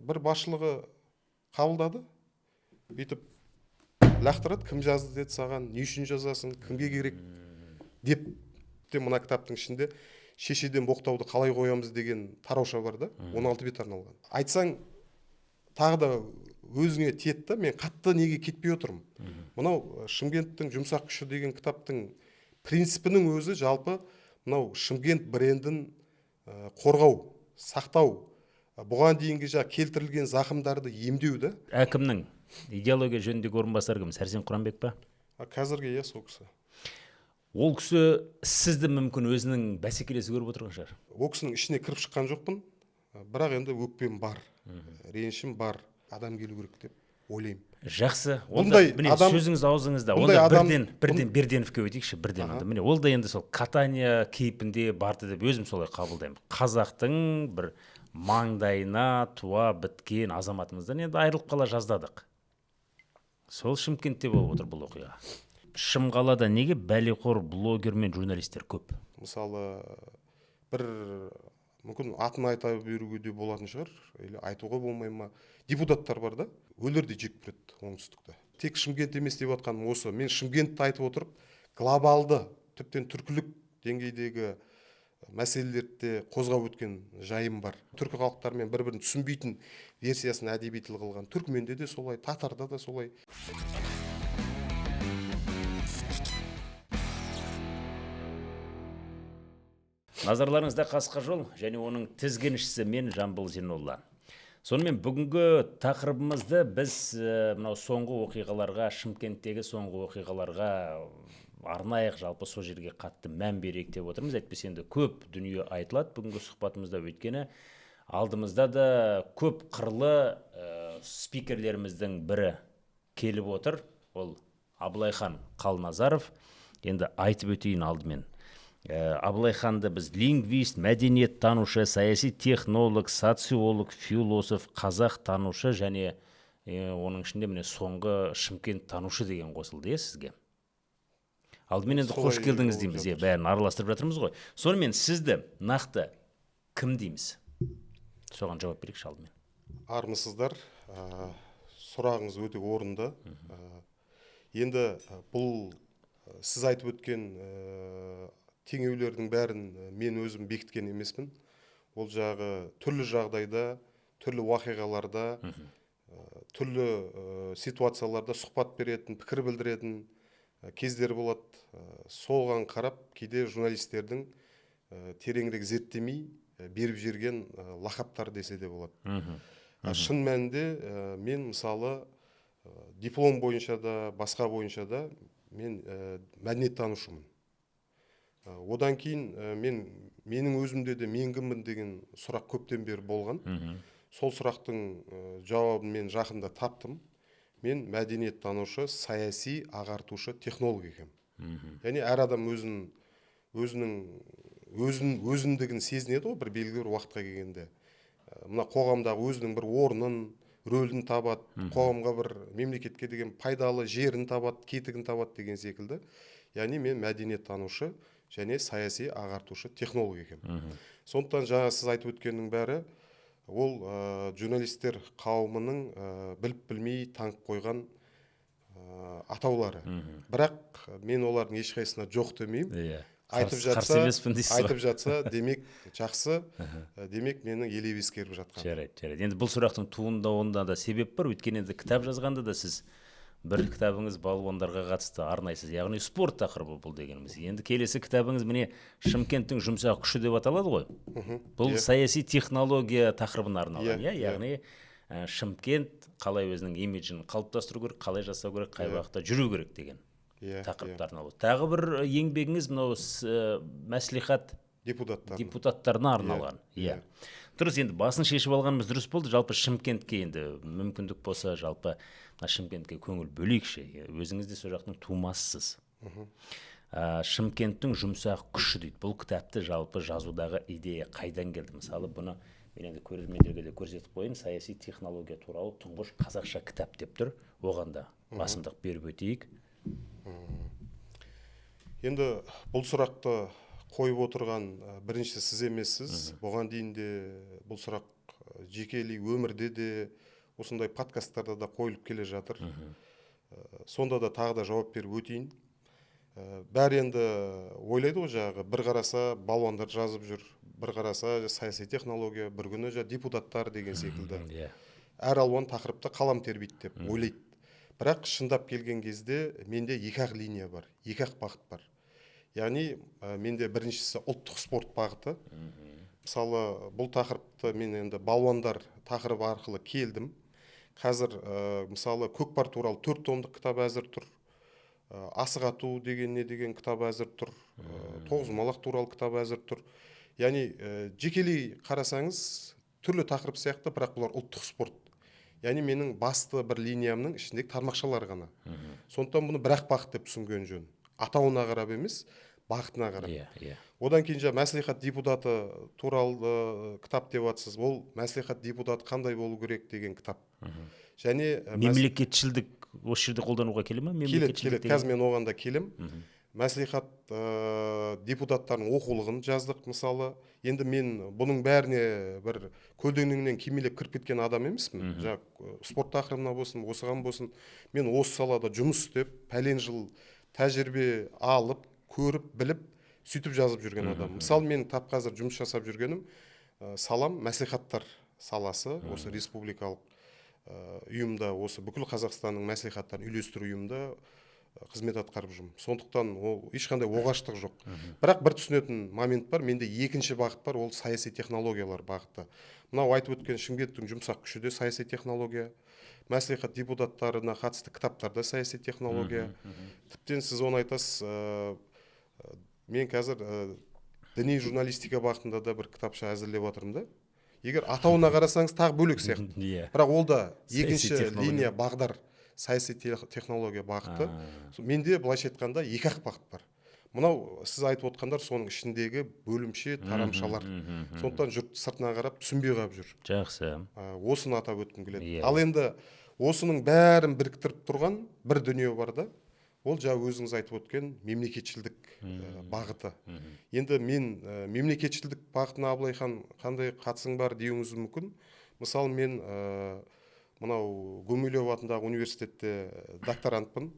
Бір басшылығы қабылдады, бүйтіп лақтырады: кім жазды деді саған, не үшін жазасың, кімге керек деп. Те мына кітаптың ішінде шешеден боқтауды қалай қоямыз деген тарауша бар да, 16 бет арналған. Айтсаң, тағы да өзіңе тиеді да. Мен қатты неге кетпей отырмын? Мынау «Шымкенттің жұмсақ күші» деген кітаптың принципінің өзі жалпы мынау Шымкент брендін қорғау, сақтау, бұған дейінгі жаңа келтірілген зақымдарды емдеу да. Әкімнің идеология жөніндегі орынбасары кім, Сәрсен Құранбек па? Қазіргі, иә, сол кісі. Ол кісі сізді мүмкін өзінің бәсекелесі көріп отырған шығар. Ол кісінің ішіне кіріп шыққан жоқпын, бірақ енді өкпем бар, ренішім бар, адам келу керек деп ойлаймын. Жақсы, онда Бұндай міне, адам- сөзіңіз аузыңызда. Бұндай Онда адам- бірден Берденовке өтейікші бірден. Онда міне, ол да енді сол катания кейпінде барды деп өзім солай қабылдаймын. Қазақтың бір маңдайына туа біткен азаматымыздан енді айырылып қала жаздадық. Сол Шымкентте болып отыр бұл оқиға. Шымқалада неге бәлеқор блогер мен журналистер көп? Мысалы, бір мүмкін атын айта беруге де болатын шығар или айтуға болмай ма, депутаттар бар да, өлердей жек көреді оңтүстікті. Тек Шымкент емес деп жатқаным осы. Мен Шымкентті айтып отырып, глобалды, тіптен түркілік деңгейдегі мәселелерді де қозғап өткен жайым бар. Түркі халықтарымен бір бірін түсінбейтін версиясын әдеби тіл қылған. Түркіменде де солай, татарда да солай. Назарларыңызда «Қасқа жол» және оның тізгіншісі мен, Жамбыл Зейнолла. Сонымен, бүгінгі тақырыбымызды біз мынау соңғы оқиғаларға, Шымкенттегі соңғы оқиғаларға арнайық, жалпы сол жерге қатты мән берейік деп отырмыз. Әйтпесе енді көп дүние айтылады бүгінгі сұхбатымызда, өйткені алдымызда да көп қырлы спикерлеріміздің бірі келіп отыр. Ол Абылайхан Қалназаров. Енді айтып өтейін алдымен. Абылайханды біз лингвист, мәдениеттанушы, саяси технолог, социолог, философ, қазақ танушы және оның ішінде міне соңғы Шымкент танушы деген қосылды, иә, сізге. Алдымен енді қош Солай келдіңіз болып дейміз, иә, жатыр. Бәрін араластырып жатырмыз ғой. Сонымен, сізді нақты кім дейміз? Соған жауап берейікші алдымен. Армысыздар! Сұрағыңыз өте орынды. Енді бұл сіз айтып өткен теңеулердің бәрін мен өзім бекіткен емеспін. Ол жағы түрлі жағдайда, түрлі уақиғаларда, түрлі ситуацияларда сұхбат беретін, пікір білдіретін кездер болады. Соған қарап кейде журналистердің тереңірек зерттемей беріп жіберген лақаптар десе де болады. Шын мәнінде мен, мысалы, диплом бойынша да, басқа бойынша да мен мәдениеттанушымын. Одан кейін менің өзімде де мен кіммін деген сұрақ көптен бері болған. Сол сұрақтың жауабын мен жақында таптым. Мен мәдениеттанушы, саяси ағартушы, технолог екенмін. Яғни әр адам өзінің өзіндігін сезінеді ғой бір белгілі бір уақытқа келгенде. Мына қоғамдағы өзінің бір орнын, рөлін табады, қоғамға, бір мемлекетке деген пайдалы жерін табады, кетігін табады деген секілді. Яғни мен мәдениеттанушы және саяси ағартушы, технолог екенмін. Сондықтан жаңа сіз айтып өткеннің бәрі ол журналистер қауымының біліп білмей таңып қойған атаулары. Бірақ мен олардың ешқайсысына жоқ демеймін. Айтып Қарсы жатса, емеспін дейсіз ғой. айтып жатса, демек жақсы, демек мені елеп ескеріп жатқан. Жарайды. Енді бұл сұрақтың туындауында да себеп бар, өйткені енді кітап жазғанда да сіз бір кітабыңыз балуандарға қатысты арнайсыз, яғни спорт тақырыбы бұл дегеніміз. Енді келесі кітабыңыз міне «Шымкенттің жұмсақ күші» деп аталады ғой. Бұл саяси технология тақырыбына арналған, Иә, иә, иә. Яғни Шымкент қалай өзінің имиджін қалыптастыру керек, қалай жасау керек, қай бағытта жүру керек деген тақырыпта арналды. Тағы бір еңбегіңіз мынау мәслихат депутаттар депутаттарына арналған. Иә. Дұрыс, енді басын шешіп алғанымыз дұрыс болды. Жалпы Шымкентке енді мүмкіндік болса, жалпы мына Шымкентке көңіл бөлейікші. Өзіңіз де сол жақтың тумасысыз. «Шымкенттің жұмсақ күші» дейді. Бұл кітапты жалпы жазудағы идея қайдан келді? Мысалы, бұны мен енді көрермендерге де көрсетіп қояйын. «Саяси технология туралы тұңғыш қазақша кітап» деп тұр. Оған да басымдық беріп өтейік. Енді бұл сұрақты қойып отырған бірінші сіз емессіз. Бұған дейін де бұл сұрақ Жекелей өмірде де, осындай подкасттарда да қойылып келе жатыр. Сонда да тағы да жауап беріп өтейін. Бәрі енді ойлайды ғой, жаңағы бір қараса балуандар жазып жүр, бір қараса саяси технология, бір күні жаңа депутаттар деген секілді. Әр алуан тақырыпта қалам тербейді деп ойлайды. Бірақ шындап келген кезде менде екі ақ линия бар, екі ақ бағыт бар. Яғни менде біріншісі ұлттық спорт бағыты. Мысалы, бұл тақырыпты мен енді балуандар тақырыбы арқылы келдім. Қазір мысалы, көкпар туралы 4 томдық кітап әзір тұр. Асық ату деген не деген кітап әзір тұр. Тоғызқұмалақ туралы кітап әзір тұр. Яғни жекелей қарасаңыз түрлі тақырып сияқты, бірақ бұлар ұлттық спорт. Яғни менің басты бір линиямның ішіндегі тармақшалар ғана. Сондықтан бұны бір ақ бағыт деп түсінген жөн. Атауына қарап емес, бағытына қарап. Иә, иә. Одан кейін жаңа мәслихат депутаты туралы кітап деп жатсыз. Ол мәслихат депутаты қандай болу керек деген кітап. Және мемлекетшілдік осы жерде қолдануға келе ме? Келеді, келеді. Қазір мен оған да келем. Мәслихат депутаттарының оқулығын жаздық мысалы. Енді мен бұның бәріне бір көлденеңнен кимелеп кіріп кеткен адам емеспін. Жаңа спорт тақырыбына болсын, осыған болсын, мен осы салада жұмыс істеп, пәлен жыл тәжірибе алып, көріп, біліп, сөйтіп жазып жүрген адам. Мысалы, мен тап қазір жұмыс жасап жүргенім салам мәслихаттар саласы, осы республикалық ұйымда, осы бүкіл Қазақстанның мәслихаттарын үйлестіру ұйымында қызмет атқарып жүрмін. Сондықтан ол ешқандай оғаштық жоқ. Бірақ бір түсінетін момент бар, менде екінші бағыт бар, ол саяси технологиялар бағыты. Мынау айтып өткен Шымкенттің жұмсақ күші де саяси технология, мәслихат депутаттарына қатысты кітаптар да саяси технология. Тіптен сіз оны айтасыз, мен қазір діни журналистика бағытында да бір кітапша әзірлеп жатырмын да. Егер атауына қарасаңыз тағы бөлек сияқты. Бірақ ол да екінші линия бағдар, саяси технология бағыты. Менде былайша айтқанда екі ақ бағыт бар. Мынау сіз айтып отқандар соның ішіндегі бөлімше, тарамшалар. Сондықтан жұрт сыртына қарап түсінбей қалып жүр. Жақсы. Осыны атап өткім келеді. Ал енді осының бәрін біріктіріп тұрған бір дүние бар да. Ол жаңа өзіңіз айтып өткен мемлекетшілдік бағыты. Енді мен мемлекетшілдік бағытына, Абылайхан, қандай қатысың бар деуіңіз мүмкін. Мысалы, мен мынау Гумилев атындағы университетте докторантпын.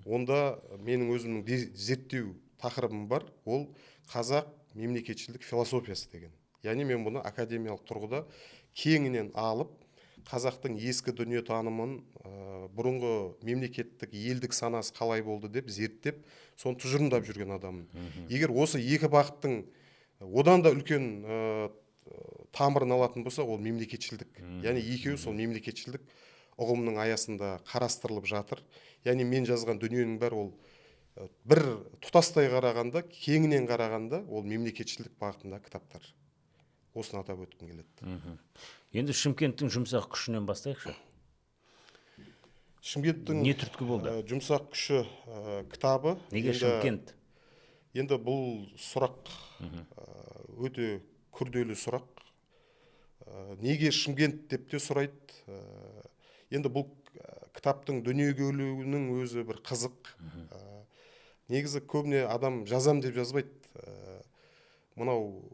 Онда менің өзімнің зерттеу тақырыбым бар. Ол қазақ мемлекетшілдік философиясы деген. Яғни мен бұны академиялық тұрғыда кеңінен алып, қазақтың ескі дүниетанымын, бұрынғы мемлекеттік, елдік санасы қалай болды деп зерттеп, соны тұжырымдап жүрген адаммын. Егер осы екі бағыттың одан да үлкен тамырын алатын болса, ол мемлекетшілдік. Яғни екеуі сол мемлекетшілдік ұғымының аясында қарастырылып жатыр. Яғни мен жазған дүниенің бәрі ол бір тұтастай қарағанда, кеңінен қарағанда, ол мемлекетшілдік бағытында кітаптар. Осыны атап өткім келеді. Енді Шымкенттің жұмсақ күшінен бастайықшы. Шымкенттің не түрткі болды? Жұмсақ күші кітабы. Неге Шымкент? Енді бұл сұрақ өте күрделі сұрақ. Неге Шымкент деп те сұрайды. Енді бұл кітаптың дүниеге келуінің өзі бір қызық. Негізі көбіне адам жазам деп жазбайды. Мынау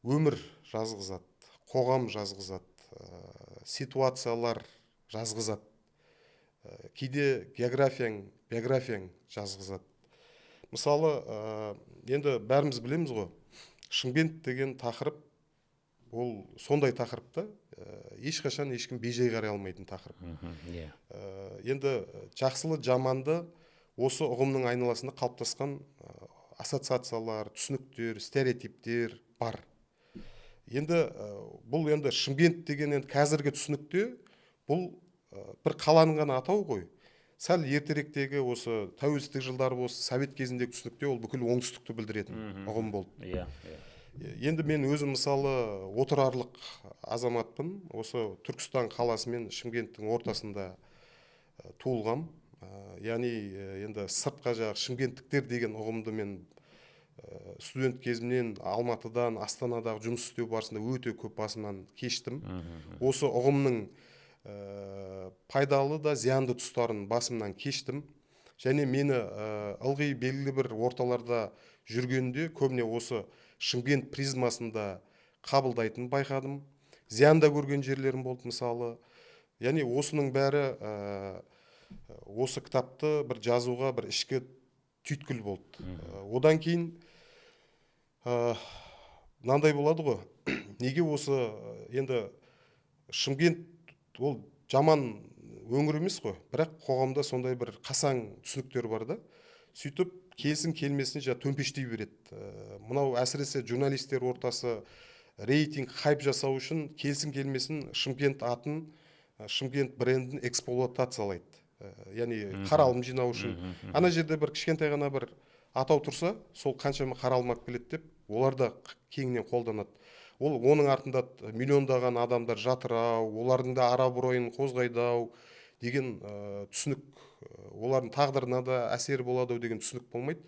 өмір жазғызады, қоғам жазғызады, ситуациялар жазғызады. Кейде географияң, биографияң жазғызады. Мысалы, енді бәріміз білеміз ғой, Шымкент деген тақырып, ол сондай тақырып та, ешқашан ешкім бейжай қарай алмайтын тақырып. Енді жақсылы жаманды осы ұғымның айналасында қалыптасқан ассоциациялар, түсініктер, стереотиптер бар. Енді бұл енді Шымкент деген енді қазіргі түсінікте бұл бір қаланың ғана атауы ғой. Сәл ертеректегі осы тәуелсіздік жылдары болсын, совет кезіндегі түсінікте ол бүкіл оңтүстікті білдіретін ұғым болды. Енді мен өзім мысалы отырарлық азаматпын. Осы Түркістан қаласы мен Шымкенттің ортасында туылғам. Яғни енді сыртқа жағы шымкенттіктер деген ұғымды мен студент кезімнен Алматыдан, Астанадағы жұмыс істеу барысында өте көп басымнан кештім. Осы ұғымның пайдалы да зиянды тұстарын басымнан кештім. Және мені ылғи белгілі бір орталарда жүргенде көбіне осы Шымкент призмасында қабылдайтынын байқадым. Зиян да көрген жерлерім болды мысалы. Яғни осының бәрі осы кітапты бір жазуға бір ішкі түйткіл болды. Одан кейін мынандай болады ғой. Неге осы енді Шымкент ол жаман өңір емес қой, бірақ қоғамда сондай бір қасаң түсініктер бар да. Сөйтіп келсін келмесін жаңа төмпештей береді. Мынау әсіресе журналистер ортасы рейтинг, хайп жасау үшін келсін келмесін Шымкент атын, Шымкент брендін эксплуатациялайды. Яғни қаралым жинау үшін. Ана жерде бір кішкентай ғана бір атау тұрса, сол қаншама қаралым алып келеді деп олар да кеңінен қолданады. Ол оның артында миллиондаған адамдар жатыр ау, олардың да ар абыройын қозғайды ау деген түсінік, олардың тағдырына да әсері болады ау деген түсінік болмайды.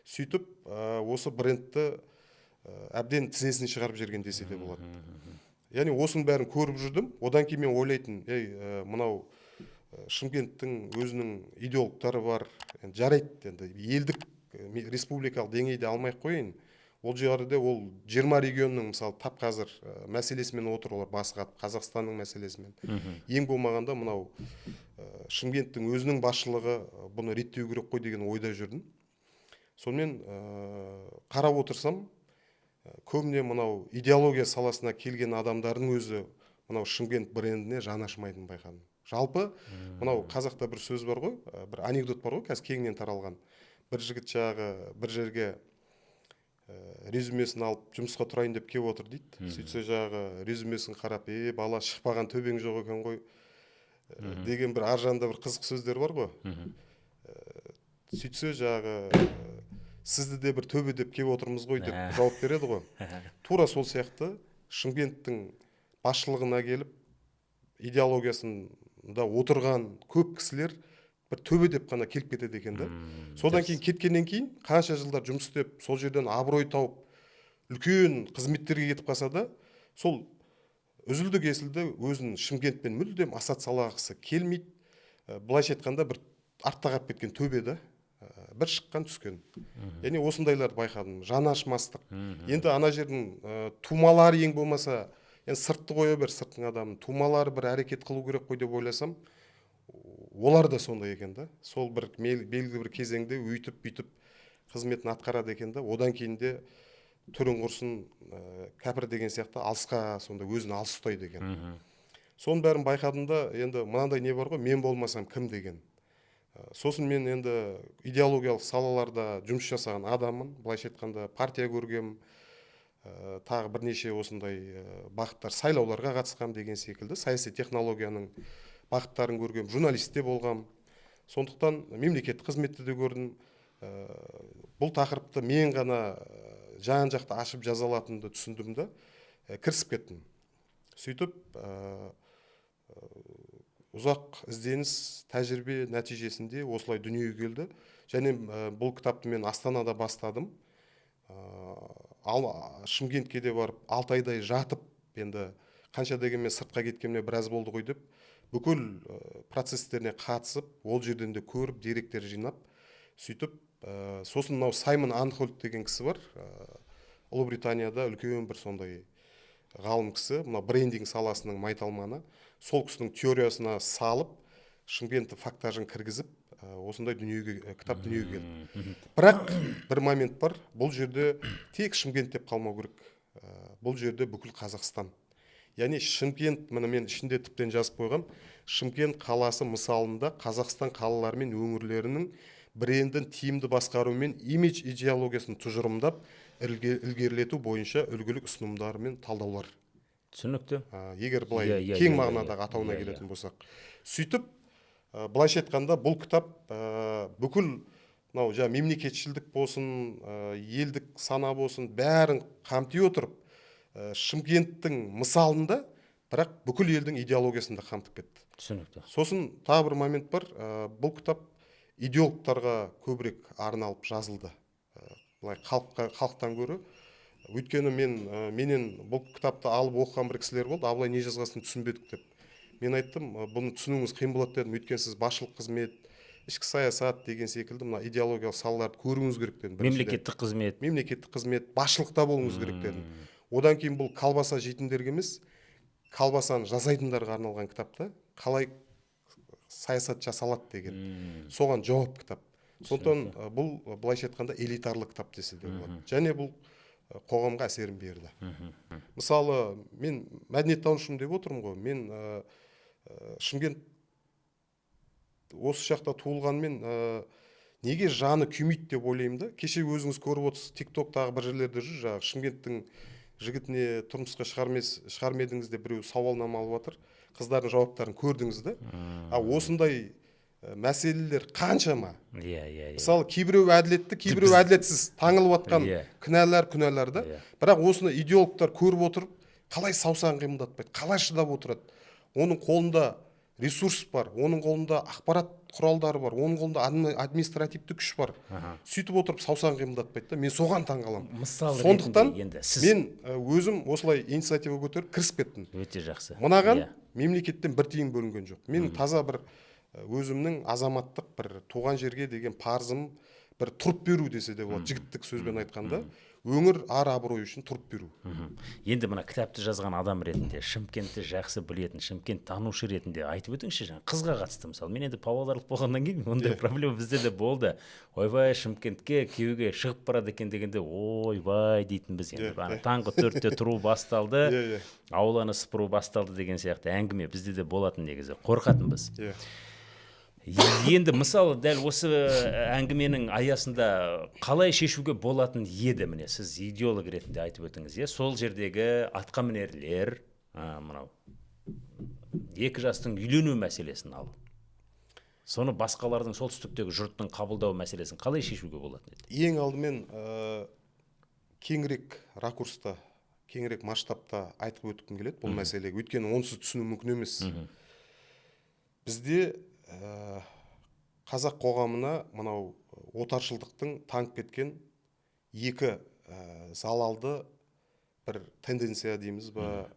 Сөйтіп осы брендті әбден тізесін шығарып жіберген десе де болады. Яғни осының бәрін көріп жүрдім. Одан кейін мен ойлайтын, ей, мынау Шымкенттің өзінің идеологтары бар, енді жарайды, енді елдік, республикалық деңгейде алмай ақ қояйын. Ол жерде ол 20 регионның мысалы тап қазір мәселесімен отыр олар басы қатып, Қазақстанның мәселесімен. Ең болмағанда мынау Шымкенттің өзінің басшылығы бұны реттеу керек қой деген ойда жүрдім. Сонымен қарап отырсам, көбіне мынау идеология саласына келген адамдардың өзі мынау Шымкент брендіне жаны ашымайтынын байқадым. Жалпы мынау қазақта бір сөз бар ғой, бір анекдот бар ғой, қазір кеңінен таралған. Бір жігіт жағы бір жерге резюмесін алып жұмысқа тұрайын деп келіп отыр дейді. Сөйтсе жағы резюмесін қарап, е бала, шықпаған төбең жоқ екен ғой деген бір ар жағында бір қызық сөздер бар ғой. Сөйтсе жағы сізді де бір төбе деп келіп отырмыз ғой деп жауап береді ғой. Тура сол сияқты Шымкенттің басшылығына келіп идеологиясында отырған көп кісілер бір төбе деп қана келіп кетеді екен да. Содан кейін кеткеннен кейін қанша жылдар жұмыс істеп, сол жерден абырой тауып, үлкен қызметтерге кетіп қалса да, сол үзілді кесілді өзін Шымкентпен мүлдем ассоциациялағысы келмейді. Былайша айтқанда бір артта қалып кеткен төбе да. Бір шыққан түскен. Яғни осындайларды байқадым. Жаны ашымастық. Енді ана жердің тумалары ең болмаса, енді сыртты қоя бер, сырттың адамын, тумалары бір әрекет қылу керек қой деп ойласам, олар да сондай екен да. Сол бір белгілі бір кезеңде өйтіп бүйтіп қызметін атқарады екен да. Одан кейін де түрің құрсын, кәпір деген сияқты алысқа сонда өзін алыс ұстайды екен. Соның бәрін байқадым да, енді мынандай не бар ғой, мен болмасам кім деген. Сосын мен енді идеологиялық салаларда жұмыс жасаған адаммын, былайша айтқанда партия көргем, тағы бірнеше осындай бағыттар, сайлауларға қатысқам деген секілді саяси технологияның бағыттарын көргем, журналист те болғам. Сондықтан мемлекеттік қызметті де көрдім. Бұл тақырыпты мен ғана жан жақты ашып жаза алатынымды түсіндім да, кірісіп кеттім. Сөйтіп ұзақ ізденіс, тәжірибе нәтижесінде осылай дүниеге келді. Және бұл кітапты мен Астанада бастадым. Ал Шымкентке де барып 6 айдай жатып, енді қанша дегенмен сыртқа кеткеніне біраз болды ғой деп бүкіл процестеріне қатысып, ол жерден де көріп, деректер жинап, сөйтіп сосын мынау Саймон Анхольт деген кісі бар, Ұлыбританияда үлкен бір сондай ғалым кісі, мына брендинг саласының майталманы. Сол кісінің теориясына салып, Шымкентті фактажын кіргізіп, осындай дүниеге, кітап дүниеге келді. Бірақ бір момент бар, бұл жерде тек Шымкент деп қалмау керек. Бұл жерде бүкіл Қазақстан. Яғни Шымкент, міне мен ішінде тіптен жазып қойғам, Шымкент қаласы мысалында Қазақстан қалалары мен өңірлерінің брендін тиімді басқару мен имидж идеологиясын тұжырымдап, ілгерілету бойынша үлгілік ұсынымдар мен талдаулар. Түсінікті. Егер былай Иә, иә, кең иә, иә, мағынадағы атауына иә, иә. келетін болсақ. Сөйтіп, былайша айтқанда, бұл кітап бүкіл мынау жаңа мемлекетшілдік болсын, елдік сана болсын, бәрін қамти отырып, Шымкенттің мысалында, бірақ бүкіл елдің идеологиясын да қамтып кетті. Түсінікті. Сосын тағы бір момент бар, бұл кітап идеологтарға көбірек арналып жазылды. Былай халықтан гөрі. Өйткені менен бұл кітапты алып оқыған бір кісілер болды, абылай не жазғасын түсінбедік деп. Мен айттым, бұны түсінуіңіз қиын болады дедім, өйткені сіз басшылық қызмет, ішкі саясат деген секілді мына идеологиялық салаларды көруіңіз керек дедім. Біріншіден. Мемлекеттік қызмет. Мемлекеттік қызмет, басшылықта болуыңыз керек дедім. Одан кейін бұл колбаса жейтіндерге емес, колбасаны жасайтындарға арналған кітап та. Қалай саясат жасалады деген, соған жауап кітап. Сондықтан бұл, былайша айтқанда, элитарлы кітап десе де болады. Және бұл қоғамға әсерін берді. Мысалы, мен мәдениеттанушымын деп отырмын ғой. Мен Шымкент осы жақта туылғанмен, неге жаны күймейді деп ойлаймын да. Кеше өзіңіз көріп отырсыз, Тик Токтағы бір жерлерде жүр, жаңағы Шымкенттің жігітіне тұрмысқа шығар ма едіңіз деп біреу сауалнама алып жатыр. Қыздардың жауаптарын көрдіңіз да. А осындай мәселелер қаншама? иә иә иә Мысалы, кейбіреуі әділетті, кейбіреуі әділетсіз таңылып жатқан кінәлар, күнәлар да. Бірақ осыны идеологтар көріп отырып, қалай саусағын қимылдатпайды, қалай шыдап отырады? Оның қолында ресурс бар, оның қолында ақпарат құралдары бар, оның қолында административті күш бар. Сөйтіп отырып саусағын қимылдатпайды да. Мен соған таңқаламын. Мысал Сондықтан ретінде енді сіз мен өзім осылай инициатива көтеріп, кірісіп кеттім. Өте жақсы. Мынаған мемлекеттен бір тиын бөлінген жоқ. Мен таза бір өзімнің азаматтық бір туған жерге деген парызым, бір тұрып беру десе де болады, жігіттік сөзбен айтқанда, өңір ар абыройы үшін тұрып беру. Енді мына кітапты жазған адам ретінде, Шымкентті жақсы білетін Шымкент танушы ретінде айтып өтіңізші жаңа қызға қатысты. Мысалы, мен енді павлодарлық болғаннан кейін ондай проблема бізде де болды. Ойбай, Шымкентке күйеуге шығып барады екен дегенде, ойбай дейтінбіз енді. Ана таңғы 4-те тұру басталды, иә иә ауланы сыпыру басталды деген сияқты әңгіме бізде де болатын негізі, қорқатынбыз. Енді, мысалы, дәл осы әңгіменің аясында қалай шешуге болатын еді? Міне, сіз идеолог ретінде айтып өтіңіз, иә. Сол жердегі атқамінерлер, мынау екі жастың үйлену мәселесін ал, соны басқалардың, солтүстіктегі жұрттың қабылдау мәселесін қалай шешуге болатын еді? Ең алдымен кеңірек ракурста, кеңірек масштабта айтып өткім келеді бұл мәселеге, өйткені онсыз түсіну мүмкін емес. Бізде қазақ қоғамына мынау отаршылдықтың таңып кеткен екі залалды бір тенденция дейміз ба,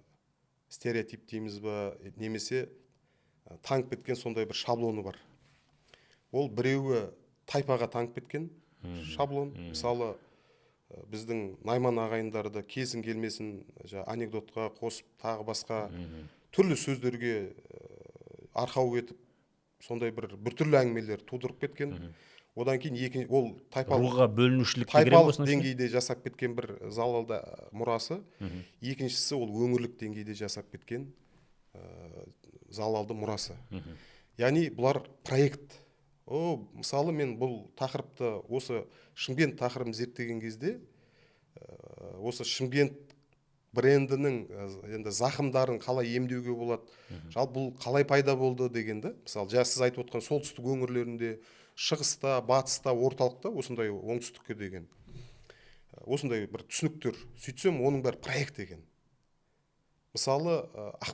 стереотип дейміз ба, немесе таңып кеткен сондай бір шаблоны бар. Ол біреуі тайпаға таңып кеткен шаблон. Мысалы, біздің найман ағайындарды келсін келмесін жаңа анекдотқа қосып, тағы басқа түрлі сөздерге арқау етіп, сондай бір біртүрлі әңгімелер тудырып кеткен. Одан кейін екі ол тайпалық Руға бөлінушілік те кіре ме тайпалық осының ішіне? деңгейде жасап кеткен бір залалды мұрасы. Екіншісі ол өңірлік деңгейде жасап кеткен залалды мұрасы. Яғни бұлар проект. О, мысалы, мен бұл тақырыпты, осы Шымкент тақырыбын зерттеген кезде, осы Шымкент брендінің енді зақымдарын қалай емдеуге болады, жалпы бұл қалай пайда болды дегенді, мысалы, жаңа сіз айтып отқан солтүстік өңірлерінде, шығыста, батыста, орталықта осындай, оңтүстікке деген осындай бір түсініктер. Сөйтсем, оның бәрі проект екен. Мысалы,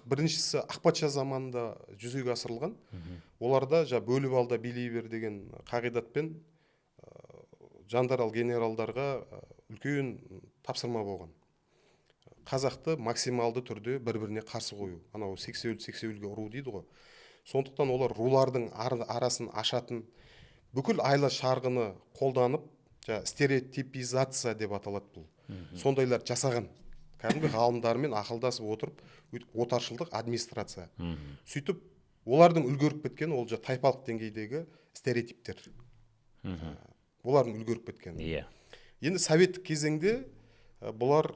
біріншісі ақ патша заманында жүзеге асырылған. Оларда жаңа бөліп ал да билей бер деген қағидатпен жандарал генералдарға үлкен тапсырма болған: қазақты максималды түрде бір біріне қарсы қою. Анау сексеуіл сексеуілге ұру дейді ғой. Сондықтан олар рулардың арасын ашатын бүкіл айла шарғыны қолданып, жаңа стереотипизация деп аталады бұл, сондайлар жасаған кәдімгі ғалымдармен ақылдасып отырып, отаршылдық администрация. Сөйтіп олардың үлгеріп кеткен ол жаңа тайпалық деңгейдегі стереотиптер, олардың үлгеріп кеткен. Енді советтік кезеңде бұлар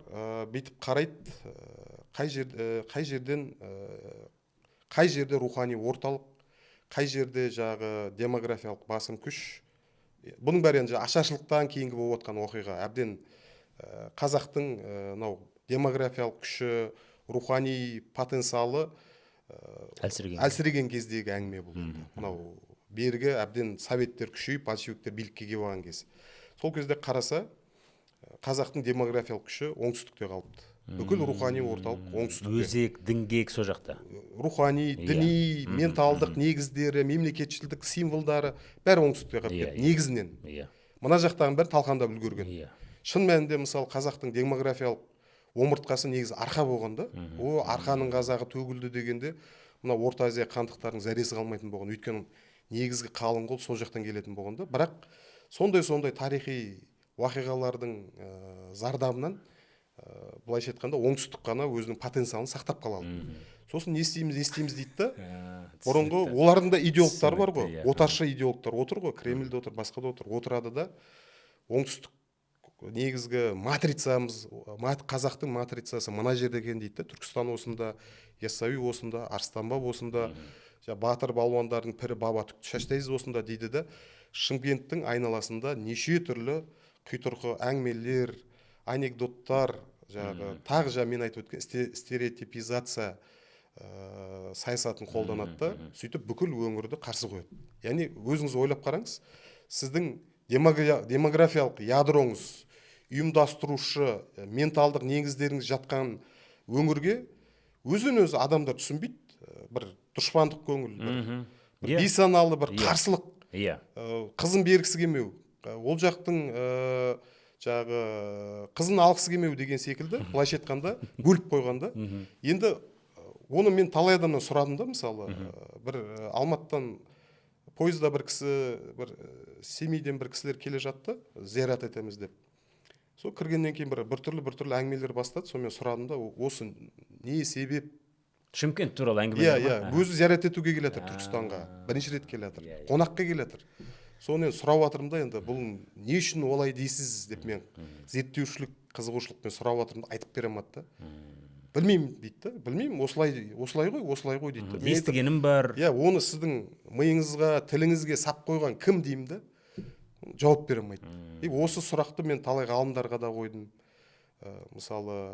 бүйтіп қарайды: қай жерден, қай жерде рухани орталық, қай жерде жағы демографиялық басым күш. Бұның бәрі енді ашаршылықтан кейінгі болып жатқан оқиға. Әбден қазақтың мынау демографиялық күші, рухани потенциалы әлсіреген әлсіреген кездегі әңгіме бұл енді. Мынау бергі әбден советтер күшейіп, большевиктер билікке келіп алған кез. Сол кезде қараса, қазақтың демографиялық күші оңтүстікте қалыпты, бүкіл рухани орталық оңтүстікте. Өзек, діңгек сол жақта. Рухани, діни, менталдық негіздері, мемлекетшілдік символдары бәрі оңтүстікте қалып кетті негізінен. Мына жақтағының бәрі талқандап үлгерген. Шын мәнінде, мысалы, қазақтың демографиялық омыртқасы негізі арқа болған да. О, арқаның қазағы төгілді дегенде, мына Орта Азия хандықтарының зәресі қалмайтын болған, өйткені негізгі қалың қол сол жақтан келетін болған да. Бірақ сондай сондай тарихи уақиғалардың зардабынан Былайша айтқанда, оңтүстік қана өзінің потенциалын сақтап қала алды. Сосын не істейміз, не істейміз дейді да. Бұрынғы олардың да идеологтары бар ғой, отаршы идеологтар отыр ғой, Кремльде отыр, басқа да отыр. Отырады да, оңтүстік негізгі матрицамыз, қазақтың матрицасы мына жерде екен дейді да. Түркістан осында, Яссауи осында, Арыстанбаб осында, батыр балуандардың пірі Баба Шаштайыз осында дейді да. Шымкенттің айналасында неше түрлі құйтырқы әңгімелер, анекдоттар, жаңағы тағы жаңа мен айтып өткен стереотипизация саясатын қолданады да, сөйтіп бүкіл өңірді қарсы қояды. Яғни өзіңіз ойлап қараңыз, сіздің демографиялық ядроңыз, ұйымдастырушы менталдық негіздеріңіз жатқан өңірге өзін өзі адамдар түсінбейді, бір дұшпандық көңіл, бір бейсаналы бір қарсылық, қызын бергісі келмеу, ол жақтың жаңағы қызын алғысы келмеу деген секілді, былайша айтқанда, бөліп қойған да. Енді оны мен талай адамнан сұрадым да. Мысалы, бір Алматыдан пойызда бір кісі, бір Семейден бір кісілер келе жатты, зиярат етеміз деп. Сол кіргеннен кейін бір біртүрлі әңгімелер бастады. Сонымен сұрадым да, осы не себеп? Шымкент туралы Иә. әңгімелер Иә, ма? өзі зиярат етуге келе жатыр, Түркістанға бірінші рет келе жатыр, Иә, иә. қонаққа келе жатыр. Соны енді сұрап жатырмын да, енді бұл не үшін олай дейсіз деп мен зерттеушілік қызығушылықпен сұрап жатырмын да, айтып бере алмады да. Білмеймін дейді да, білмеймін, осылай, осылай ғой, осылай ғой дейді да. Мен айтамын, Естігенім бар. Иә, оны сіздің миыңызға, тіліңізге сап қойған кім деймін да, жауап бере алмайды. И осы сұрақты мен талай ғалымдарға да қойдым. Мысалы,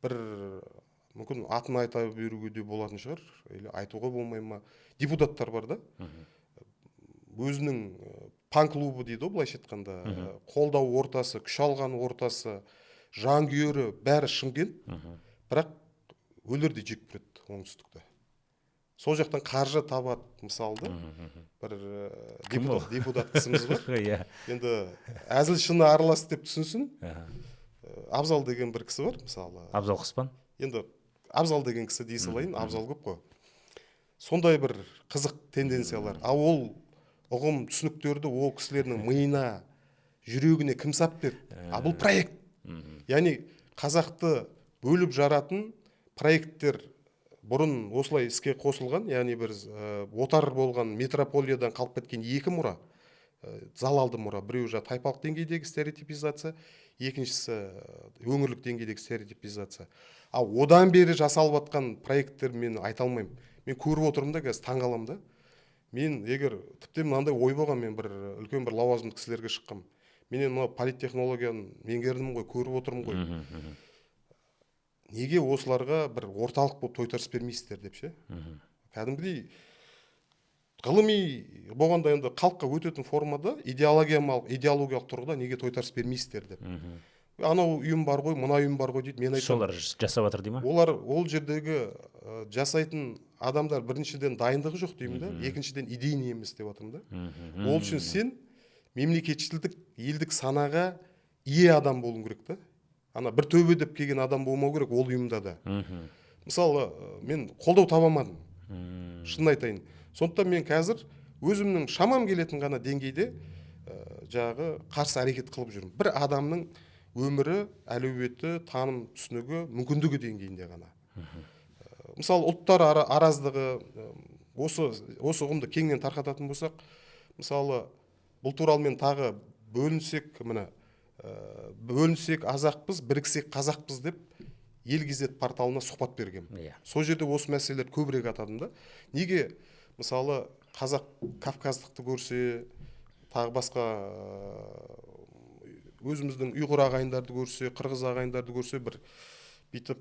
бір мүмкін атын айта беруге де болатын шығар или айтуға болмай ма, депутаттар бар да, өзінің фан клубы дейді ғой, былайша айтқанда, қолдау ортасы, күш алған ортасы, жанкүйері бәрі Шымкент, бірақ өлердей жек көреді оңтүстікті, сол жақтан қаржы табады. Мысалы да, бір Кім ол? депутат кісіміз бар. Енді әзіл шыны аралас деп түсінсін. Абзал деген бір кісі бар, мысалы. Абзал Құспан. Енді Абзал деген кісі дей салайын, Абзал көп қой. Сондай бір қызық тенденциялар. Ал ол ұғым түсініктерді ол кісілердің миына, жүрегіне кім сап берді? А бұл проект, яғни қазақты бөліп жаратын проекттер бұрын осылай іске қосылған. Яғни бір отар болған метрополиядан қалып кеткен екі мұра, залалды мұра: біреуі жаңағы тайпалық деңгейдегі стереотипизация, екіншісі өңірлік деңгейдегі стереотипизация. Ал одан бері жасалып жатқан проекттер, мен айта алмаймын, мен көріп отырмын да, қазір таңқаламын да. Мен егер тіптен мынандай ой болған, мен бір үлкен бір лауазымды кісілерге шыққанмын, мен енді мынау политтехнологияны меңгердім ғой, көріп отырмын ғой, неге осыларға бір орталық болып тойтарыс бермейсіздер деп ше. Кәдімгідей ғылыми болғанда, енді халыққа өтетін формада, идеологиялық тұрғыда неге тойтарыс бермейсіздер деп. Анау ұйым бар ғой, мына ұйым бар ғой дейді. Мен айтамын, Солар жасап жатыр дей ма? Олар ол жердегі жасайтын адамдар, біріншіден, дайындығы жоқ деймін да, екіншіден, идейный емес деп жатырмын да. Ол үшін сен мемлекетшілдік, елдік санаға ие адам болуың керек та, ана бір төбе деп келген адам болмау керек ол ұйымда да. Мысалы, мен қолдау таба алмадым, шынын айтайын. Сондықтан мен қазір өзімнің шамам келетін ғана деңгейде жаңағы қарсы әрекет қылып жүрмін, бір адамның өмірі, әлеуеті, таным түсінігі, мүмкіндігі деңгейінде ғана. Мысалы, ұлттар араздығы, осы ұғымды кеңінен тарқататын болсақ, мысалы, бұл туралы мен тағы бөлінсек, міне, бөлінсек қазақпыз, біріксек қазақпыз деп Ел кезет порталына сұхбат бергенмін. Сол жерде осы мәселелерді көбірек атадым да. Неге, мысалы, қазақ кавказдықты көрсе, тағы басқа өзіміздің ұйғыр ағайындарды көрсе, қырғыз ағайындарды көрсе, бір бүйтіп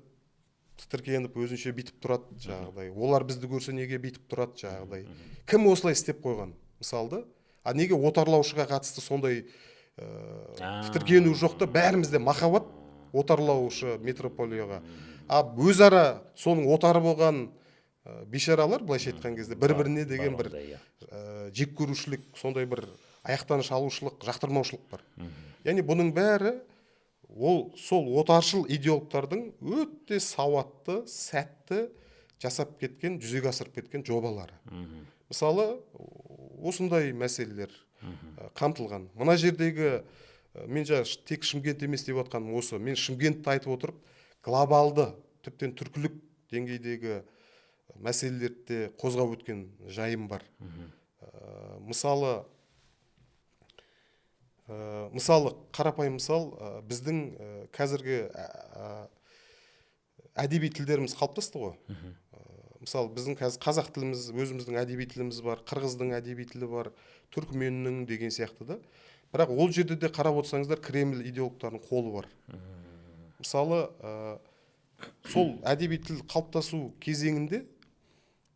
тітіркеніп, өзінше бүйтіп тұрады жаңағыдай. Олар бізді көрсе, неге бүйтіп тұрады жаңағыдай? Кім осылай істеп қойған, мысалы да? А неге отарлаушыға қатысты сондай тітіркену жоқ та? Бәрімізде махаббат отарлаушы метрополияға, а өзара соның отары болған бейшаралар, былайша айтқан кезде, бір біріне деген Бар бір ондай, иә. Жек көрушілік, сондай бір аяқтан шалушылық, жақтырмаушылық бар. Яғни бұның бәрі ол сол отаршыл идеологтардың өте сауатты, сәтті жасап кеткен, жүзеге асырып кеткен жобалары. Мысалы, осындай мәселелер қамтылған мына жердегі. Мен жаңа тек Шымкент емес деп отқаным осы. Мен Шымкентті айтып отырып, глобалды, тіптен түркілік деңгейдегі мәселелерді де қозғап өткен жайым бар. Мысалы, қарапайым мысал, біздің қазіргі әдеби тілдеріміз қалыптасты ғой. Мысалы, біздің қазір қазақ тіліміз, өзіміздің әдеби тіліміз бар, қырғыздың әдеби тілі бар, түркіменнің деген сияқты да. Бірақ ол жерде де қарап отырсаңыздар, Кремль идеологтарының қолы бар. Мысалы, сол әдеби тіл қалыптасу кезеңінде,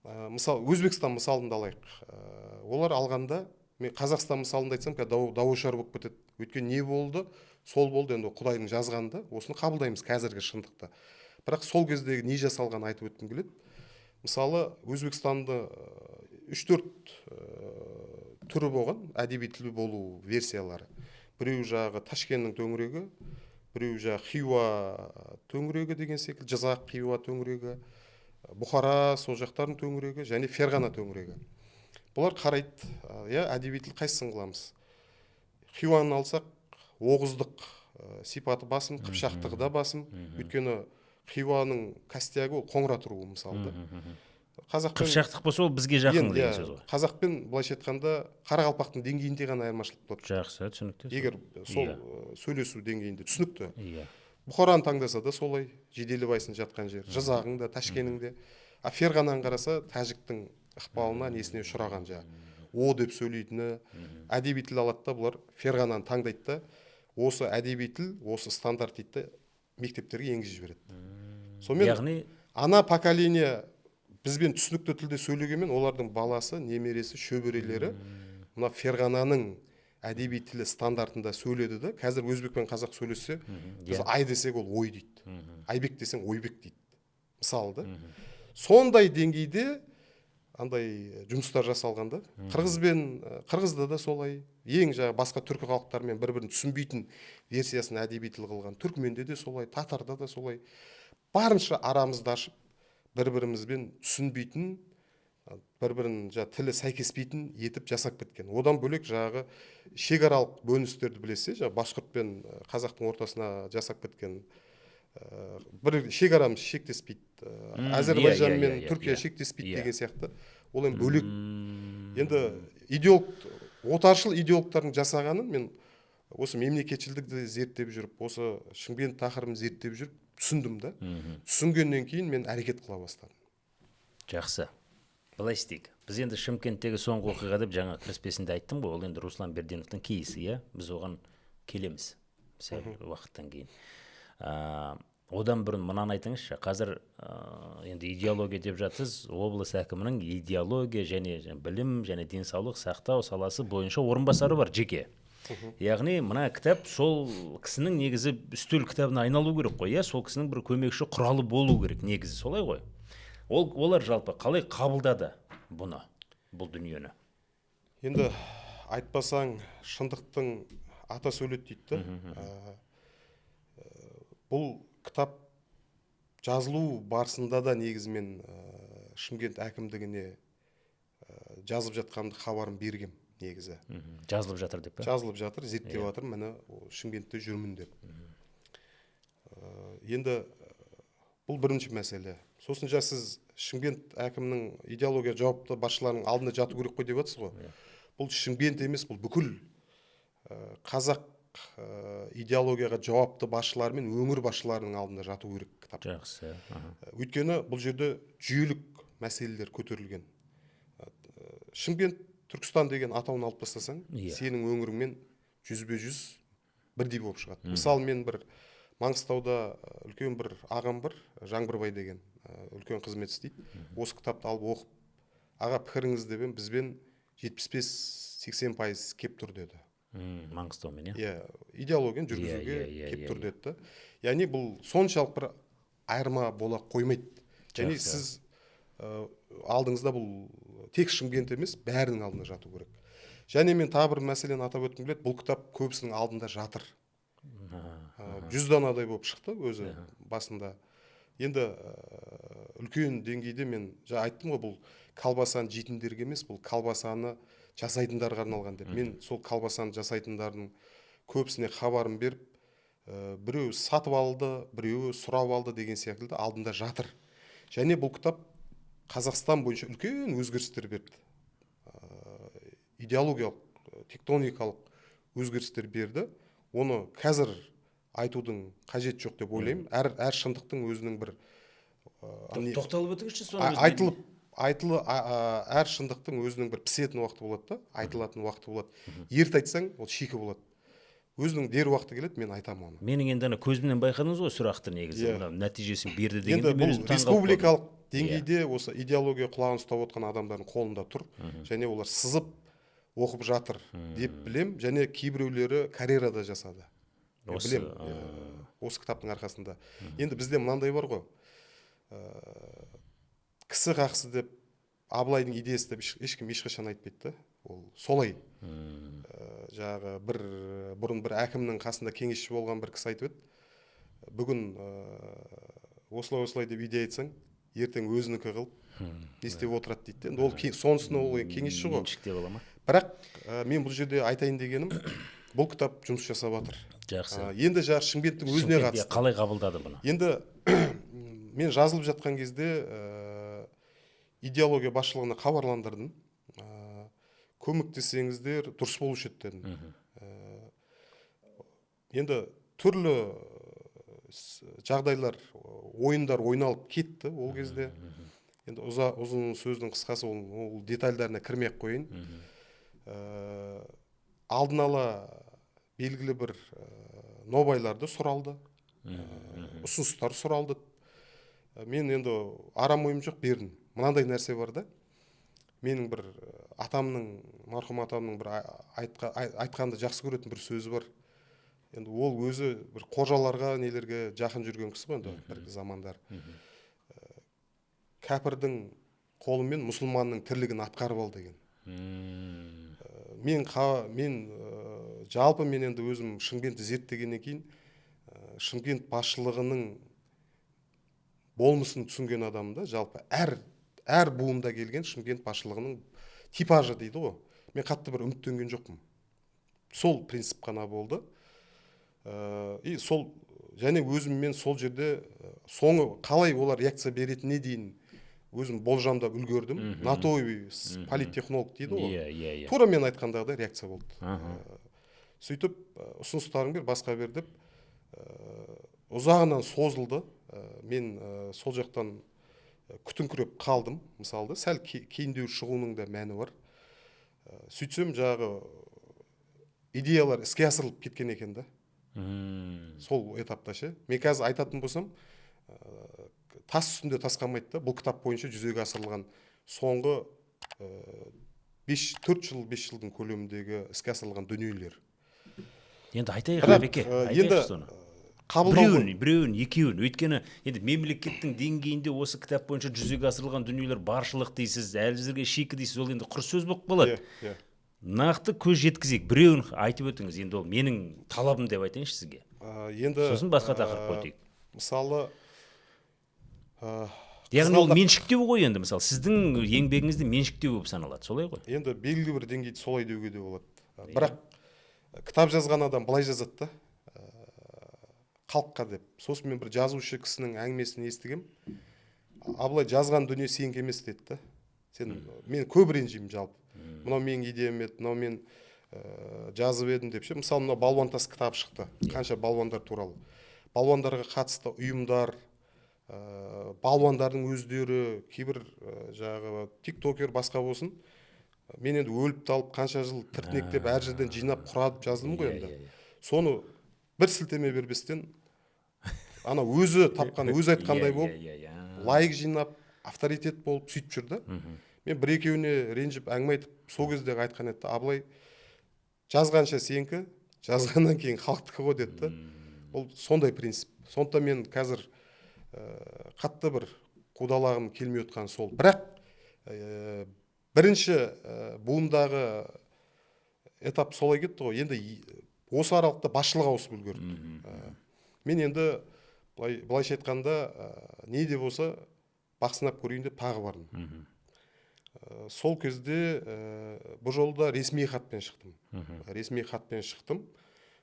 мысалы, Өзбекстан мысалын да алайық. Олар алғанда, мен Қазақстан мысалында айтсам, қазір дауашар болып кетеді. Өйткені не болды, сол болды, енді Құдайдың жазғаны да, осыны қабылдаймыз қазіргі шындықты. Бірақ сол кездегі не жасалғанын айтып өткім келеді. Мысалы, Өзбекстанды үш-төрт түрі болған әдеби тіл болу версиялары. Біреу жағы Ташкеннің төңірегі, біреу жағы Хиуа төңірегі деген секілді, Жызақ, Хиуа төңірегі, Бұхара сол жақтардың төңірегі және Ферғана төңірегі. Бұлар қарайды, иә, әдеби тіл қайсысын қыламыз? Хиуаны алсақ, оғыздық сипаты басым, қыпшақтығы да басым. Өйткені Хиуаның костягі ол Қоңырат руы, мысалы да. Қазақпен Қыпшақтық болса, ол бізге жақын енді, деген иә, сөз ғой. Қазақпен былайша айтқанда қарақалпақтың деңгейінде ғана айырмашылық болады. Жақсы, түсінікті. Егер сол сөйлесу деңгейінде түсінікті. Бұхараны таңдаса да солай, Жиделібайсын жатқан жер, Жызағың да, Ташкенің де. А Ферғананы қараса, тәжіктің ықпалына, несіне ұшыраған жаңағы. О деп сөйлейтіні, әдеби тіл алады да, бұлар Ферғананы таңдайды да, осы әдеби тіл, осы стандарт дейді да, мектептерге енгізіп жібереді. Сонымен яғни ана поколение бізбен түсінікті тілде сөйлегенмен, олардың баласы, немересі, шөберелері мына Ферғананың әдеби тілі стандартында сөйледі да. Қазір өзбек пен қазақ сөйлессе, біз ай десек, ол ой дейді, Айбек десең, Ойбек дейді, мысалы да. Сондай деңгейде андай жұмыстар жасалған да. Қырғызбен, қырғызда да солай, ең жаңағы басқа түркі халықтарымен бір бірін түсінбейтін версиясын әдеби тіл қылған. Түркіменде де солай, татарда да солай, барынша арамызды ашып, бір бірімізбен түсінбейтін, бір бірін жаңағы тілі сәйкеспейтін етіп жасап кеткен. Одан бөлек жаңағы шекаралық бөліністерді білесіз, жаңағы башқұрт пен қазақтың ортасына жасап кеткен, бір шекарамыз шектеспейді, Әзербайжан мен Түркия шектеспейді деген сияқты. Ол енді бөлек. Енді идеолог, отаршыл идеологтардың жасағанын мен осы мемлекетшілдікті зерттеп жүріп, осы Шымкент тақырыбын зерттеп жүріп түсіндім да. Түсінгеннен кейін мен әрекет қыла бастадым. Жақсы, былай істейік. Біз енді Шымкенттегі соңғы оқиға деп жаңа кіріспесінде айттым ғой, ол енді Руслан Берденовтың кейсі, иә, біз оған келеміз сәл уақыттан кейін. Одан бұрын мынаны айтыңызшы. Қазір енді идеология деп жатсыз, облыс әкімінің идеология және білім және денсаулық сақтау саласы бойынша орынбасары бар жеке. Яғни мына кітап сол кісінің негізі үстел кітабына айналу керек қой, иә, сол кісінің бір көмекші құралы болу керек негізі, солай ғой. Олар жалпы қалай қабылдады бұны, бұл дүниені? Енді айтпасаң, шындықтың ата сөйледі дейді да. Бұл кітап жазылу барысында да негізі мен Шымкент әкімдігіне жазып жатқанымды хабарын бергем негізі. Жазылып жатыр деп пе? Жазылып жатыр, зерттеп жатырмын, міне, Шымкентте жүрмін деп. Енді бұл бірінші мәселе. Сосын жаңа сіз Шымкент әкімінің идеология жауапты басшыларының алдында жату керек қой деп жатсыз ғой. Бұл Шымкент емес, бұл бүкіл қазақ идеологияға жауапты басшылар мен өңір басшыларының алдында жату керек кітап. Жақсы. Өйткені бұл жерде жүйелік мәселелер көтерілген. Шымкент, Түркістан деген атауын алып тастасаң, сенің өңіріңмен 100% бірдей болып шығады. Мысалы, мен бір Маңғыстауда үлкен бір ағам бар, Жаңбырбай деген, үлкен қызмет істейді. Осы кітапты алып оқып, аға, пікіріңіз деп едім, бізбен 75-80% кеп тұр деді. Маңғыстаумен, иә? Иә, идеологияны жүргізуге иә, иә, кеп иә, тұр иә. деді да. Яғни бұл соншалық бір айырма бола қоймайды. Және сіз алдыңызда бұл тек Шымкент емес, бәрінің алдында жату керек. Және мен тағы бір мәселені атап өткім келеді. Бұл кітап көбісінің алдында жатыр. 100 данадай болып шықты өзі басында. Енді үлкен деңгейде мен жаңа айттым ғой, бұл колбасаны жейтіндерге емес, бұл колбасаны жасайтындарға арналған деп. Мен сол колбасаны жасайтындардың Көбісіне хабарын беріп, біреуі сатып алды, біреуі сұрап алды деген секілді алдында жатыр. Және бұл кітап Қазақстан бойынша үлкен өзгерістер берді. Идеологиялық, тектоникалық өзгерістер берді. Оны қазір айтудың қажеті жоқ деп ойлаймын. Әр шындықтың өзінің бір Тоқталып өтіңізші соны. Айтылып айтылы әр шындықтың өзінің бір пісетін уақыты болады да, айтылатын уақыты болады. Ерте айтсаң, ол шикі болады. Өзінің дер уақыты келеді, мен айтамын оны. Менің енді ана көзімнен байқадыңыз ғой сұрақты негізі. Иә. Мына нәтижесін берді дегенде Енді мен бұл өзім таңғалып қалдым. республикалық деңгейде осы идеология құлағын ұстап отқан адамдардың қолында тұр және олар сызып оқып жатыр деп білем. Және кейбіреулері карьерада жасады. Мен Осы, білем, осы кітаптың арқасында. Енді бізде мынандай бар ғой, кісі қақсы деп, Абылайдың идеясы деп ешкім ешқашан айтпайды да. Ол солай. Жаңағы бір бұрын бір әкімнің қасында кеңесші болған бір кісі айтып еді: бүгін осылай осылай деп идея айтсаң, ертең өзінікі қылып не істеп отырады дейді де. Енді ол сонысына ол кеңесші ғой. Меншіктеп ала ма? Бірақ мен бұл жерде айтайын дегенім, бұл кітап жұмыс жасап жатыр. Жақсы. Енді жаңағы Шымкенттің өзіне Шымкент, қатысты. Қалай қабылдады бұны? Енді мен жазылып жатқан кезде идеология басшылығына хабарландырдым. Көмектессеңіздер дұрыс болушы еді дедім. Енді түрлі жағдайлар, ойындар ойналып кетті ол кезде. Енді ұзын сөздің қысқасы, ол детальдарына кірмей ақ қояйын. Алдын ала белгілі бір нобайларды сұралды, ұсыныстар сұралды. Мен енді арам ойым жоқ, бердім. Мынандай нәрсе бар да, менің бір атамның, марқұм атамның бір айтқанды жақсы көретін бір сөзі бар. Енді ол өзі бір қожаларға, нелерге жақын жүрген кісі ғой енді бір замандар. Кәпірдің қолымен мұсылманның тірлігін атқарып ал деген. Мен жалпы мен енді өзім Шымкентті зерттегеннен кейін, Шымкент басшылығының болмысын түсінген адаммын да. Жалпы әр буында келген Шымкент басшылығының типажы дейді ғой, мен қатты бір үміттенген жоқпын. Сол принцип қана болды. И сол және өзім мен сол жерде соңы қалай олар реакция беретініне дейін өзім болжамдап үлгердім. На то и политтехнолог дейді ғой. иә иә иә Тура мен айтқандағыдай реакция болды. Сөйтіп ұсыныстарың бер, басқа бер деп, ұзағынан созылды. Мен сол жақтан күтіңкіреп қалдым. Мысалы да, сәл кейіндеу шығуының да мәні бар. Сөйтсем, жаңағы идеялар іске асырылып кеткен екен да. Сол этапта ше, мен қазір айтатын болсам, тас үстінде тас қалмайды да. Бұл кітап бойынша жүзеге асырылған соңғы 5, 4 жыл, 5 жылдың көлеміндегі іске асырылған дүниелер. Енді айтайық, Бірақ, Әбеке, енді айтайықшы соны. Қабылдау Біреуін, екеуін. Өйткені енді мемлекеттің деңгейінде осы кітап бойынша жүзеге асырылған дүниелер баршылық дейсіз, әзірге шикі дейсіз, ол енді құр сөз болып қалады. Иә. Нақты көз жеткізейік, біреуін айтып өтіңіз. Енді ол менің талабым деп айтайыншы сізге. Енді Сосын басқа тақырыпқа өтейік. Мысалы, Яғни ол меншіктеу ғой енді, мысалы, сіздің еңбегіңізді меншіктеу болып саналады, солай ғой? Енді белгілі бір деңгейде солай деуге де болады. Бірақ кітап жазған адам былай жазады да, халыққа деп. Сосын мен бір жазушы кісінің әңгімесін естігем: «Абылай, жазған дүние сенікі емес», – деді да. Сен, мен көп ренжимін жалпы, мынау менің идеям еді, мынау мен жазып едім деп ше. Мысалы, мынау «Балуан тас» кітабы шықты. Қанша балуандар туралы, балуандарға қатысты ұйымдар, балуандардың өздері, кейбір жаңағы тиктокер, басқа болсын, мен енді өліп талып, қанша жыл тіртінектеп, әр жерден жинап, құрадып жаздым ғой. Енді иә, иә. соны бір сілтеме берместен, ана өзі тапқан, өзі айтқандай болып, иә, иә, иә. лайк жинап, авторитет болып сөйтіп жүр да. Мен бір екеуіне ренжіп әңгіме айтып, сол кезде айтқан еді да: «Абылай, жазғанша сенікі, жазғаннан кейін халықтікі ғой», – деді да. Ол сондай принцип. Сондықтан мен қазір қатты бір қудалағым келмей отқан сол. Бірақ бірінші буындағы этап солай кетті ғой. Енді осы аралықта басшылық ауысып үлгерді. Мен енді былайша айтқанда, не де болса бақ сынап көрейін деп тағы бардым. Сол кезде бұл жолы да ресми хатпен шықтым. Ресми хатпен шықтым.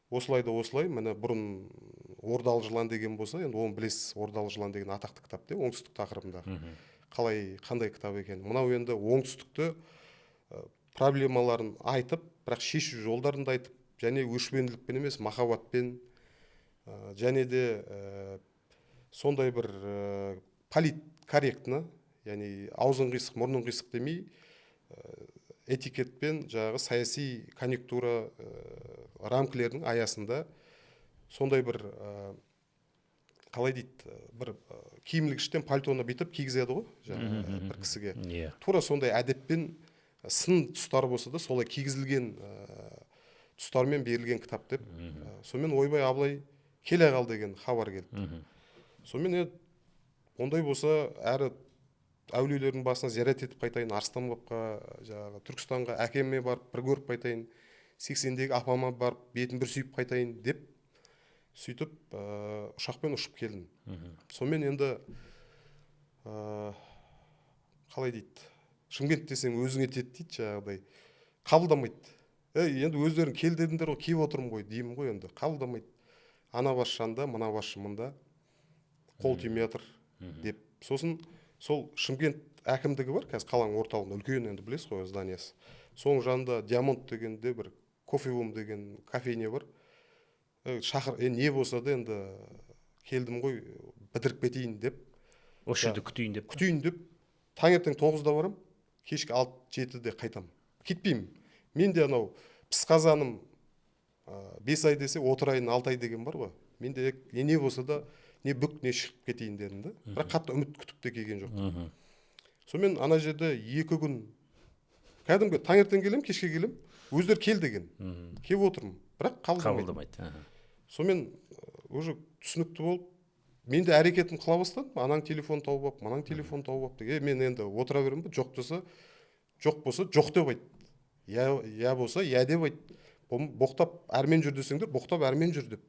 Осылай да осылай, міне, бұрын «Ордалы жылан» деген болса, енді оны білесіз, «Ордалы жылан» деген атақты кітап те, оңтүстік тақырыбындағы. Қалай, қандай кітап екен мынау? Енді оңтүстікті проблемаларын айтып, бірақ шешу жолдарын да айтып және өшпенділікпен емес, махаббатпен, және де сондай бір политкорректно, яғни аузың қисық, мұрның қисық демей, этикетпен, жаңағы саяси конъюнктура рамкілерінің аясында сондай бір қалай дейді, бір киім ілгіштен пальтоны бүйтіп кигізеді ғой жаңағы бір кісіге, тура сондай әдеппен, сын тұстары болса да, солай кигізілген тұстармен берілген кітап деп. Сонымен, ойбай, Абылай, келе қал деген хабар келді. Сонымен, ондай болса, әрі әулиелердің басына зиярат етіп қайтайын, Арыстанбабқа, жаңағы Түркістанға, әкеме барып бір көріп қайтайын, 80-дегі апама барып бетін бір сүйіп қайтайын деп, сөйтіп ұшақпен ұшып келдім. Сонымен енді қалай дейді, Шымкент десең, өзіңе тиеді дейді, жаңағыдай қабылдамайды. Ей, енді өздерің кел дедіңдер ғой, келіп отырмын ғой деймін ғой. Енді қабылдамайды: ана басшы анда, мына басшы мында, қол тимей жатыр деп. Сосын сол Шымкент әкімдігі бар қазір қаланың орталығында, үлкен, енді білесіз ғой зданиясы, соның жанында Диамонд дегенде бір Кофе Бум деген кофейня бар. Шақыр, не болса да, енді келдім ғой, бітіріп кетейін деп. Осы жерде күтейін деп. Күтейін деп, таңертең 9-да барамын, кешкі 6-7-де қайтамын, кетпеймін. Мен де анау пыс қазаным 5 ай десе, отырайын 6 ай деген бар ғой. Мен де не болса да, не бүк, не шығып кетейін дедім да, бірақ қатты үміт күтіп те келген жоқпын. Сонымен ана жерде 2 күн кәдімгі таңертең келемін, кешке келемін, өздері кел деген, келіп отырмын, бірақ қабылдамайды. Қабылдамайды. Сонымен уже түсінікті болып, мен де әрекетім қыла бастадым: ананың телефонын тауып алып, мынаның телефонын тауып алып. Мен енді отыра беремін бе? Жоқ десе, жоқ болса, жоқ деп айт, иә, иә болса, иә деп айт, боқтап әрмен жүр десеңдер, боқтап әрмен жүр деп.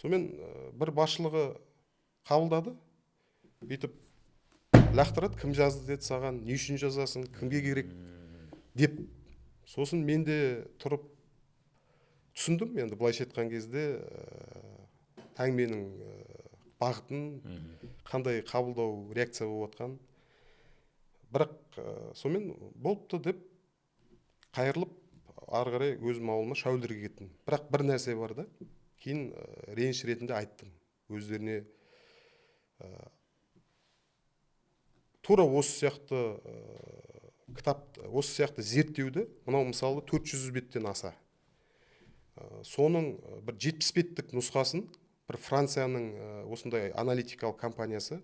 Сонымен бір басшылығы қабылдады, бүйтіп лақтырады: «Кім жазды деді саған? Не үшін жазасың? Кімге керек?» деп. Сосын мен де тұрып түсіндім енді, былайша айтқан кезде, әңгіменің бағытын, қандай қабылдау, реакция болып жатқанын. Бірақ сонымен болыпты деп, қайырылып, ары қарай өзім ауылыма, Шәуілдірге кеттім. Бірақ бір нәрсе бар да, кейін реніш ретінде айттым өздеріне. Тура осы сияқты кітап, осы сияқты зерттеуді, мынау мысалы 400 беттен аса, соның бір 70 беттік нұсқасын бір Францияның осындай аналитикалық компаниясы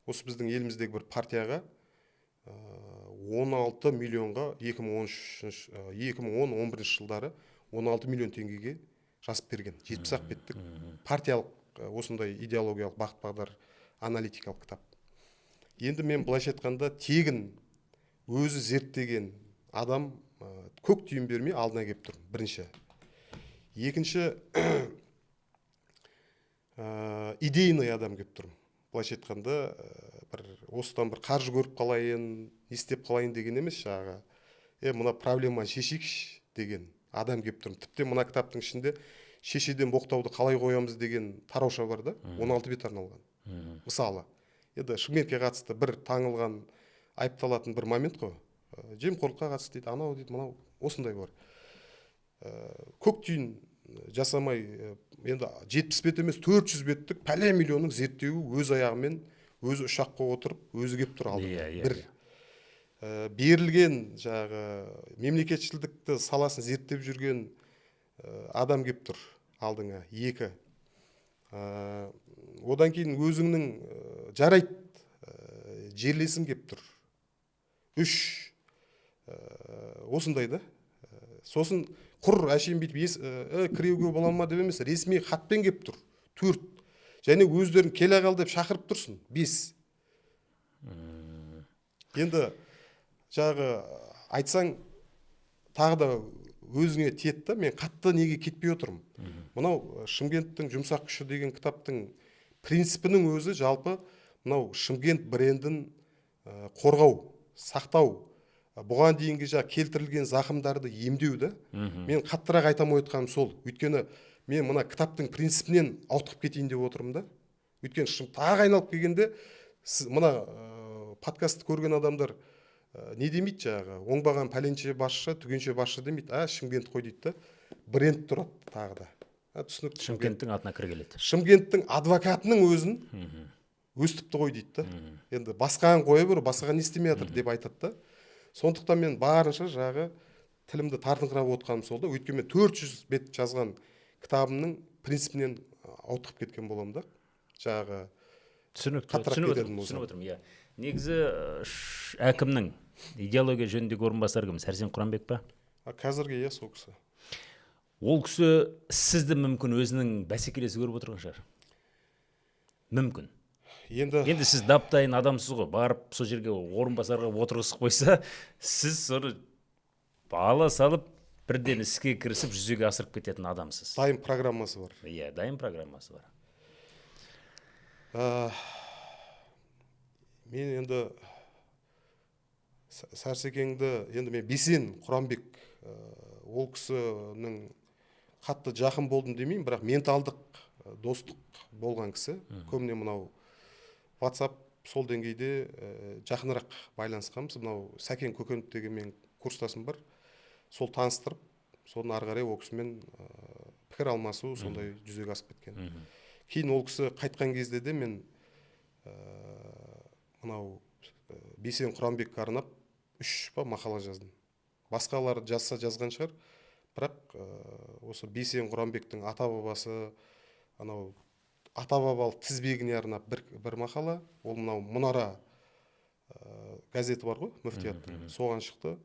осы біздің еліміздегі бір партияға 16 миллионға 2013, 2010-11 жылдары 16 миллион теңгеге жазып берген, 70 ақ беттік партиялық осындай идеологиялық бағыт бағдар аналитикалық кітап. Енді мен, былайша айтқанда, тегін өзі зерттеген адам, көк тиын бермей алдына келіп тұр, бірінші. Екінші, идейный адам келіп тұрмын, былайша айтқанда, бір осыдан бір қаржы көріп қалайын, не істеп қалайын деген емес, жаңағы мына проблеманы шешейікші деген адам келіп тұрмын. Тіптен мына кітаптың ішінде шешеден боқтауды қалай қоямыз деген тарауша бар да, 16 бет арналған. Мысалы, енді Шымкентке қатысты бір таңылған, айыпталатын бір момент қой. Жемқорлыққа қатысты дейді, анау дейді, мынау, осындай бар. Көк тиын жасамай, енді 70 бет емес, 400 беттік пәлен миллионның зерттеуі, өз аяғымен өзі ұшаққа отырып, өзі келіп тұр алдына. Иә, иә, бір берілген жаңағы мемлекетшілдікті саласын зерттеп жүрген адам келіп тұр алдыңа, екі. Одан кейін өзіңнің жарайды, жерлесің келіп тұр, үш. Осындай да. Сосын құр әшейін бүйтіп кіруге бола ма деп емес, ресми хатпен келіп тұр, төрт. Және өздерің келе қал деп шақырып тұрсын, бес. Енді жаңағы айтсаң, тағы да өзіңе тиеді да. Мен қатты неге кетпей отырмын? Мынау «Шымкенттің жұмсақ күші» деген кітаптың принципінің өзі жалпы мынау Шымкент брендін қорғау, сақтау, бұған дейінгі жаңағы келтірілген зақымдарды емдеу да. Мен қаттырақ айта алмай отқаным сол, өйткені Мен мына кітаптың принципінен ауытқып кетейін деп отырмын да. Өйткені тағы айналып келгенде, сіз мына подкастты көрген адамдар не демейді, жаңағы оңбаған пәленше басшы, түгенше басшы демейді, а Шымкент қой дейді да, бренд тұрады тағы да. А, түсінікті. Шымкенттің атына кір келеді. Шымкенттің адвокатының өзін өстіпті ғой дейді да. Енді басқаны қоя бер, басқаға не істемей жатыр деп айтады да. Сондықтан мен барынша жағы тілімді тартыңқырап отқаным сол да. Өйткені мен 400 бет жазған кітабымның принципінен ауытқып кеткен боламын да жағы. Түсінікті. Қаттырақ Түсініп кететін отырмын. болсам. Түсініп отырмын, иә. Негізі әкімнің идеология жөніндегі орынбасары кім, Сәрсен Құранбек па? А, қазіргі, иә, сол кісі. Ол кісі сізді мүмкін өзінің бәсекелесі көріп отырған шығар, мүмкін. Енді Енді сіз дап дайын адамсыз ғой, барып сол жерге орынбасарға отырғызып қойса, сіз соны ала салып, бірден іске кірісіп, жүзеге асырып кететін адамсыз. Дайын программасы бар. Иә, дайын программасы бар. Мен енді Сәрсекеңді, енді мен Бейсен Құранбек, ол кісінің қатты жақын болдым демеймін, бірақ менталдық достық болған кісі. Көбіне мынау WhatsApp, сол деңгейде жақынырақ байланысқанбыз. Мынау Сәкен Көкенов деген менің курстасым бар, сол таныстырып, содан ары қарай ол кісімен пікір алмасу сондай жүзеге асып кеткен. Кейін ол кісі қайтқан кезде де мен мынау Бейсен Құранбекке арнап үш па мақала жаздым. Басқалар жазса, жазған шығар, бірақ осы Бейсен Құранбектің ата бабасы, анау ата бабалық тізбегіне арнап бір мақала, ол мынау Мұнара газеті бар ғой мүфтияттың, соған шықты.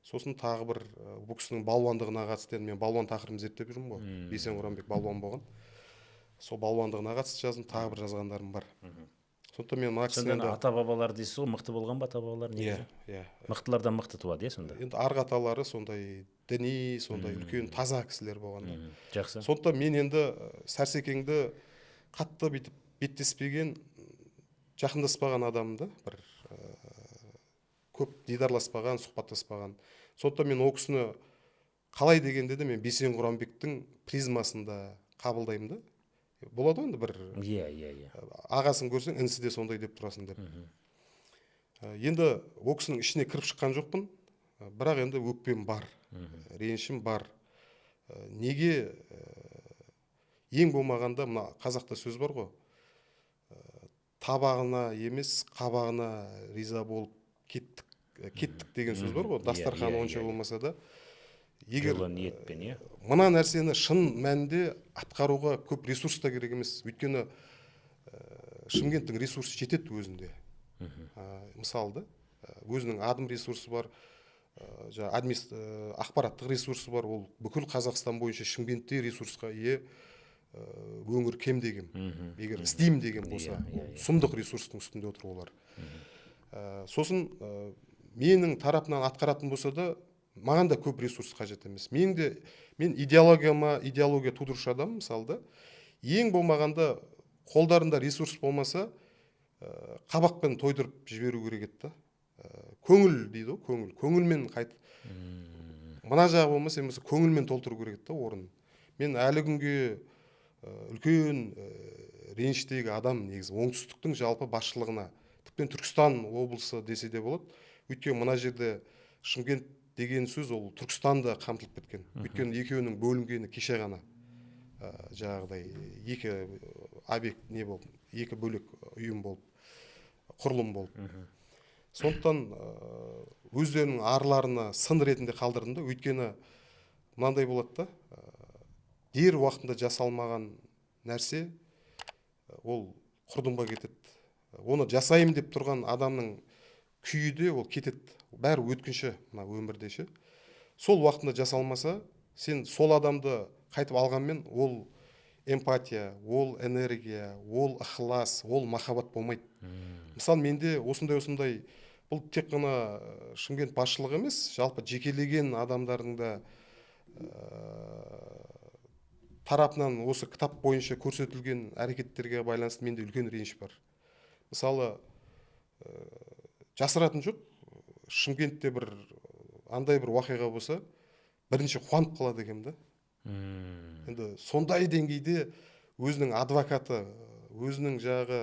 Сосын тағы бір бұл кісінің балуандығына қатысты, енді мен балуан тақырыбын зерттеп жүрмін ғой, Бейсен Құранбек балуан болған, сол балуандығына қатысты жаздым. Тағы бір жазғандарым бар. Сондықтан мен мына кісіні Сонда енді ата бабалар дейсіз ғой, мықты болған ба ата бабалар Иә. негізі? Иә. Мықтылардан мықты туады, иә, сонда? Енді арғы аталары сондай діни, сондай үлкен таза кісілер болған да. Жақсы. Сондықтан мен енді Сәрсекеңді қатты бүйтіп беттеспеген, жақындаспаған адаммын да, бір көп дидарласпаған, сұхбаттаспаған. Сондықтан мен ол кісіні қалай дегенде де, мен Бейсен Құранбектің призмасында қабылдаймын да. Болады ғой енді бір иә иә иә ағасын көрсең, інісі де сондай деп тұрасың деп. Енді ол кісінің ішіне кіріп шыққан жоқпын, бірақ енді өкпем бар, ренішім бар. Неге ең болмағанда мына қазақта сөз бар ғой, табағына емес, қабағына риза болып кеттік, кеттік деген сөз бар ғой. Дастарханы онша болмаса да, егер Жылы ниетпен, иә. Мына нәрсені шын мәнінде атқаруға көп ресурс та керек емес, өйткені Шымкенттің ресурсы жетеді өзінде. Мысалы да, өзінің адым ресурсы бар, жаңағы ақпараттық ресурсы бар. Ол бүкіл Қазақстан бойынша Шымкентте ресурсқа ие өңір кем деген, егер істеймін деген болса, Иә, ол сұмдық ресурстың үстінде отыр олар. Сосын менің тарапымнан атқаратын болса да, маған да көп ресурс қажет емес. Мен де, мен идеологияма идеология тудырушы адаммын, мысалы да. Ең болмағанда қолдарында ресурс болмаса, қабақпен тойдырып жіберу керек еді да. Көңіл дейді ғой, көңіл, көңілмен қайт, мына жағы болмаса, болмаса көңілмен толтыру керек еді да орнын. Мен әлі күнге үлкен реніштегі адам негізі оңтүстіктің жалпы басшылығына, тіптен Түркістан облысы десе де болады. Өйткені мына жерде Шымкент деген сөз, ол Түркістан да қамтылып кеткен. Өйткені екеуінің бөлінгені кеше ғана, жаңағыдай екі объект не болып, екі бөлек ұйым болып, құрылым болып. Сондықтан өздерінің арларына сын ретінде қалдырдым да. Өйткені мынандай болады да, дер уақытында жасалмаған нәрсе ол құрдымға кетеді. Оны жасаймын деп тұрған адамның күйі де ол кетеді. Бәрі өткінші мына өмірде ше. Сол уақытында жасалмаса, сен сол адамды қайтып алғанмен, ол эмпатия, ол энергия, ол ықылас, ол махаббат болмайды. Мысалы, менде осындай осындай, бұл тек қана Шымкент басшылығы емес, жалпы жекелеген адамдардың да тарапынан осы кітап бойынша көрсетілген әрекеттерге байланысты менде үлкен реніш бар. Мысалы, жасыратын жоқ, Шымкентте бір андай бір уақиға болса, бірінші қуанып қалады екенмін да. Енді сондай деңгейде өзінің адвокаты, өзінің жағы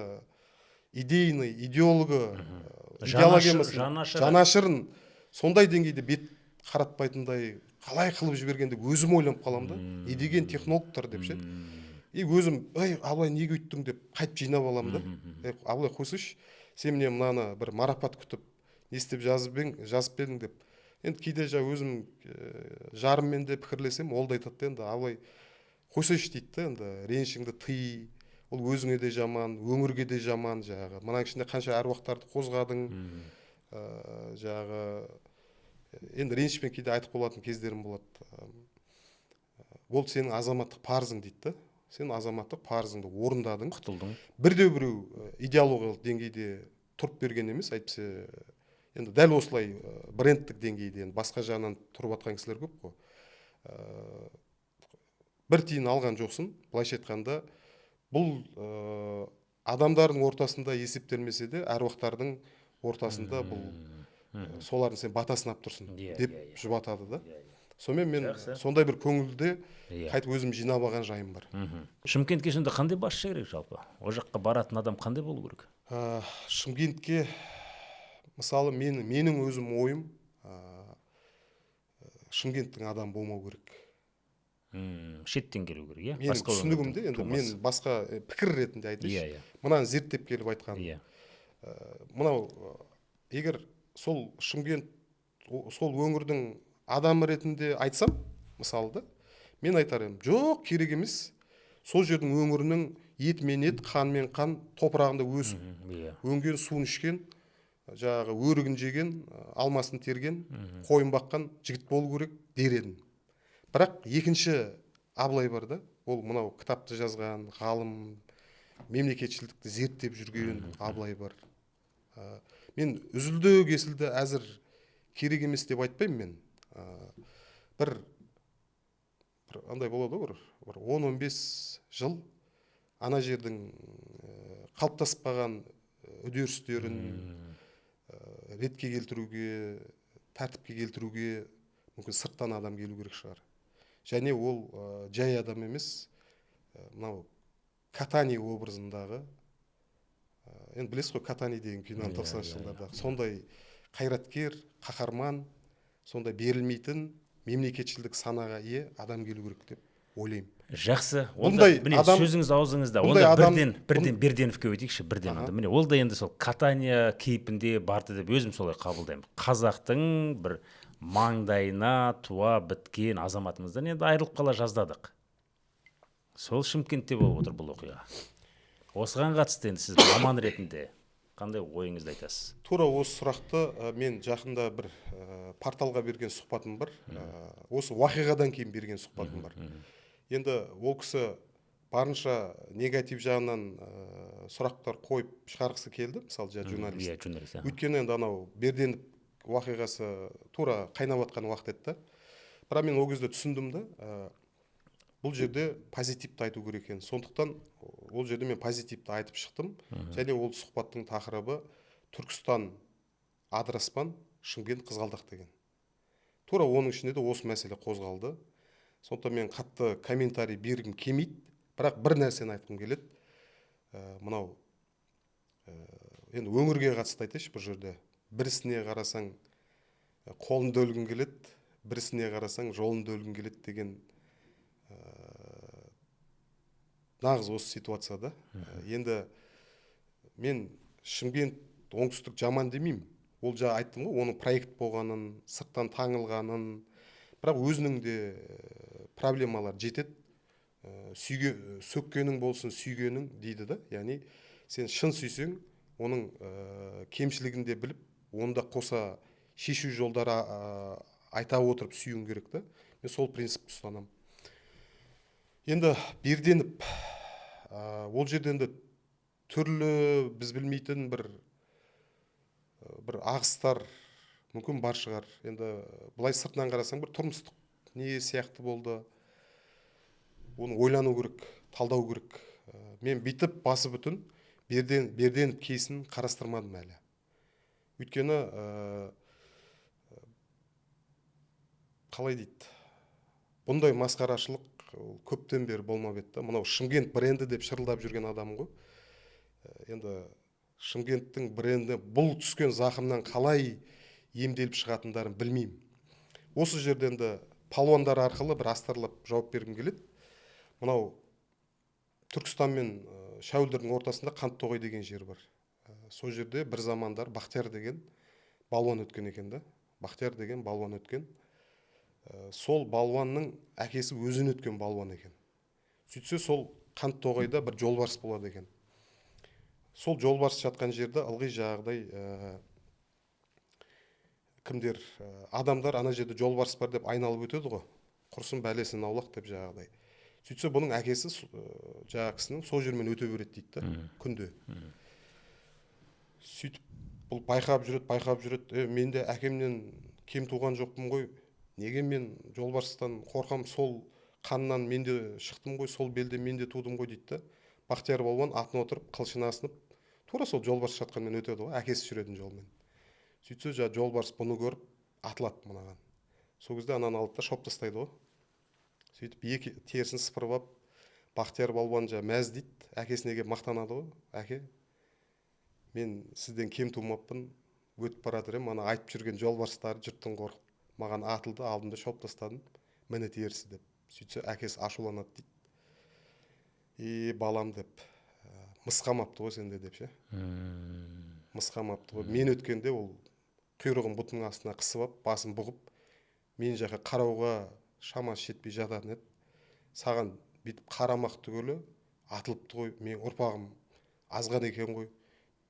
идейный идеологы, идеологемасын, жанашырын сондай деңгейде бет қаратпайтындай қалай қылып жіберген деп өзім ойланып қаламын да. Не деген технологтар деп ше. И өзім, ей, Абылай, неге өйттің деп қайтып жинап аламын да. Ей, Абылай, қойсайшы, сен міне мынаны бір марапат күтіп не істеп жазып едің деп. Енді кейде жаңа өзім жарыммен де пікірлесем, ол да айтады да, енді Абылай қойсайшы дейді да, енді ренішіңді тый, ол өзіңе де жаман, өңірге де жаман, жаңағы мынаның ішінде қанша әруақтарды қозғадың, жаңағы енді ренішпен кейде айтып қалатын кездерім болады. Ол сенің азаматтық парызың дейді да, сен азаматтық парызыңды орындадың, құтылдың. Бірде біреу идеологиялық деңгейде тұрып берген емес, әйтпесе енді дәл осылай брендтік деңгейде енді басқа жағынан тұрып жатқан кісілер көп қой. Бір тиын алған жоқсың, былайша айтқанда бұл адамдардың ортасында есептелмесе де әруақтардың ортасында бұл солардың сен батасын алып тұрсың деп жұбатады да. Сонымен мен сондай бір көңілде қайтып өзім жинап алған жайым бар. Шымкентке сонда қандай басшы керек жалпы? Ол жаққа баратын адам қандай болу керек? Шымкентке мысалы менің өзім ойым, Шымкенттің адамы болмау керек. Шеттен келу керек, иә? Менің түсінігімде енді мен басқа пікір ретінде айтайыншы. Мынаны зерттеп келіп айтқаным. Мынау егер сол Шымкент сол өңірдің адамы ретінде айтсам, мысалы да, мен айтар едім, жоқ, керек емес. Сол жердің өңірінің етімен ет, қанмен қан, топырағында өсіп, өнген суын ішкен, жаңағы өрігін жеген, алмасын терген, қойын баққан жігіт болу керек дер едім. Бірақ екінші Абылай бар да, ол мынау кітапты жазған, ғалым, мемлекетшілдікті зерттеп жүрген Абылай бар. Мен үзілді кесілді әзір керек емес деп айтпаймын мен. Бір андай болады ғой, бір 10-15 жыл ана жердің қалыптаспаған үдерістерін ретке келтіруге, тәртіпке келтіруге мүмкін сырттан адам келу керек шығар. Және ол жай адам емес, мынау Катани образындағы, енді білесіз ғой Катани деген киноны 90-шы жылдардағы, сондай қайраткер, қаһарман, сондай берілмейтін мемлекетшілдік санаға ие адам келу керек деп ойлаймын. Жақсы. Онда міне сөзіңіз аузыңызда. Онда бірден Берденовке өтейікші, бірден. Онда міне ол да енді сол Катания кейпінде барды деп өзім солай қабылдаймын. Қазақтың бір маңдайына туа біткен азаматымыздан енді айырылып қала жаздадық. Сол Шымкентте болып отыр бұл оқиға. Осыған қатысты енді сіз маман ретінде қандай ойыңызды айтасыз? Тура осы сұрақты мен жақында бір порталға берген сұхбатым бар. Осы уақиғадан кейін берген сұхбатым бар. Енді ол кісі барынша негатив жағынан сұрақтар қойып шығарғысы келді, мысалы журналист. Өйткені енді анау Берденов уақиғасы тура қайнап жатқан уақыт еді да. Бірақ мен ол кезде түсіндім да, бұл жерде позитивті айту керек екен. Сондықтан ол жерде мен позитивті айтып шықтым. Және ол сұхбаттың тақырыбы Түркістан адыраспан, Шымкент қызғалдақ деген. Тура оның ішінде де осы мәселе қозғалды. Сондықтан мен қатты комментарий бергім келмейді, бірақ бір нәрсені айтқым келеді. Мынау енді өңірге қатысты айтайыншы бұл жерде. Бірісіне қарасаң қолыңды өлгің келеді, бірісіне қарасаң жолыңды өлгің келеді деген нағыз осы ситуацияда. Енді мен Шымкент оңтүстік жаман демеймін. Ол жаңа айттым ғой, оның проект болғанын, сырттан таңылғанын, бірақ өзінің де проблемалар жетеді. Сөккенің болсын, сүйгенің дейді да. Яғни сен шын сүйсең, оның кемшілігін де біліп, оны да қоса шешу жолдары айта отырып сүюің керек та. Мен сол принципті ұстанамын. Енді Берденов ол жерде енді түрлі біз білмейтін бір ағыстар мүмкін бар шығар. Енді былай сыртынан қарасаң бір тұрмыстық не сияқты болды. Оны ойлану керек, талдау керек. Мен бүйтіп басы бүтін Берденов кейсін қарастырмадым әлі. Өйткені қалай дейді, бұндай масқарашылық Ол көптен бері болмап еді да. Мынау Шымкент бренді деп шырылдап жүрген адам ғой. Енді Шымкенттің бренді бұл түскен зақымнан қалай емделіп шығатындарын білмеймін. Осы жерде енді палуандар арқылы бір астарлап жауап бергім келеді. Мынау Түркістан мен Шәуілдірдің ортасында Қанттоғай деген жер бар. Сол жерде бір замандар Бақтияр деген балуан өткен екен да. Бақтияр деген балуан өткен. Сол балуанның әкесі өзін өткен балуан екен. Сөйтсе, сол Қанттоғайда бір жолбарыс болады екен. Сол жолбарыс жатқан жерде ылғи жаңағыдай кімдер, адамдар ана жерде жолбарыс бар деп айналып өтеді ғой, құрсын, бәлесін аулақ деп жаңағыдай. Сөйтсе, бұның әкесі жаңағы кісінің сол жермен өте береді дейді да күнде. Сөйтіп бұл байқап жүреді, байқап жүреді: «Е, мен де әкемнен кем туған жоқпын ғой, неге мен жолбарыстан қорқам? Сол қаннан мен де шықтым ғой, сол белде мен де тудым ғой», – дейді да. Бақтияр балуан атына отырып, қылышын асынып, тура сол жолбарыс жатқанмен өтеді ғой, әкесі жүретін жолмен. Сөйтсе, жаңағы жолбарыс бұны көріп атылады мынаған. Сол кезде ананы алады да, шауып тастайды ғой. Сөйтіп екі терісін сыпырып алып, Бақтияр балуан жаңағы мәз дейді. Әкесіне келіп мақтанады ғой: «Әке, мен сізден кем тумаппын. Өтіп бара жатыр едім, ана айтып жүрген жолбарыстар жұрттың қорқып маған атылды, алдым да шауып тастадым, міне терісі», – деп. Сөйтсе, әкесі ашуланады дейді: «И балам, – деп, «мыс қалмапты ғой сенде», – деп ше. «Мыс қалмапты ғой. Мен өткенде ол құйрығын бұтының астына қысып алып, басын бұғып, мен жаққа қарауға шамасы жетпей жататын еді. Саған бүйтіп қарамақ түгілі атылыпты ғой. Менің ұрпағым азған екен ғой,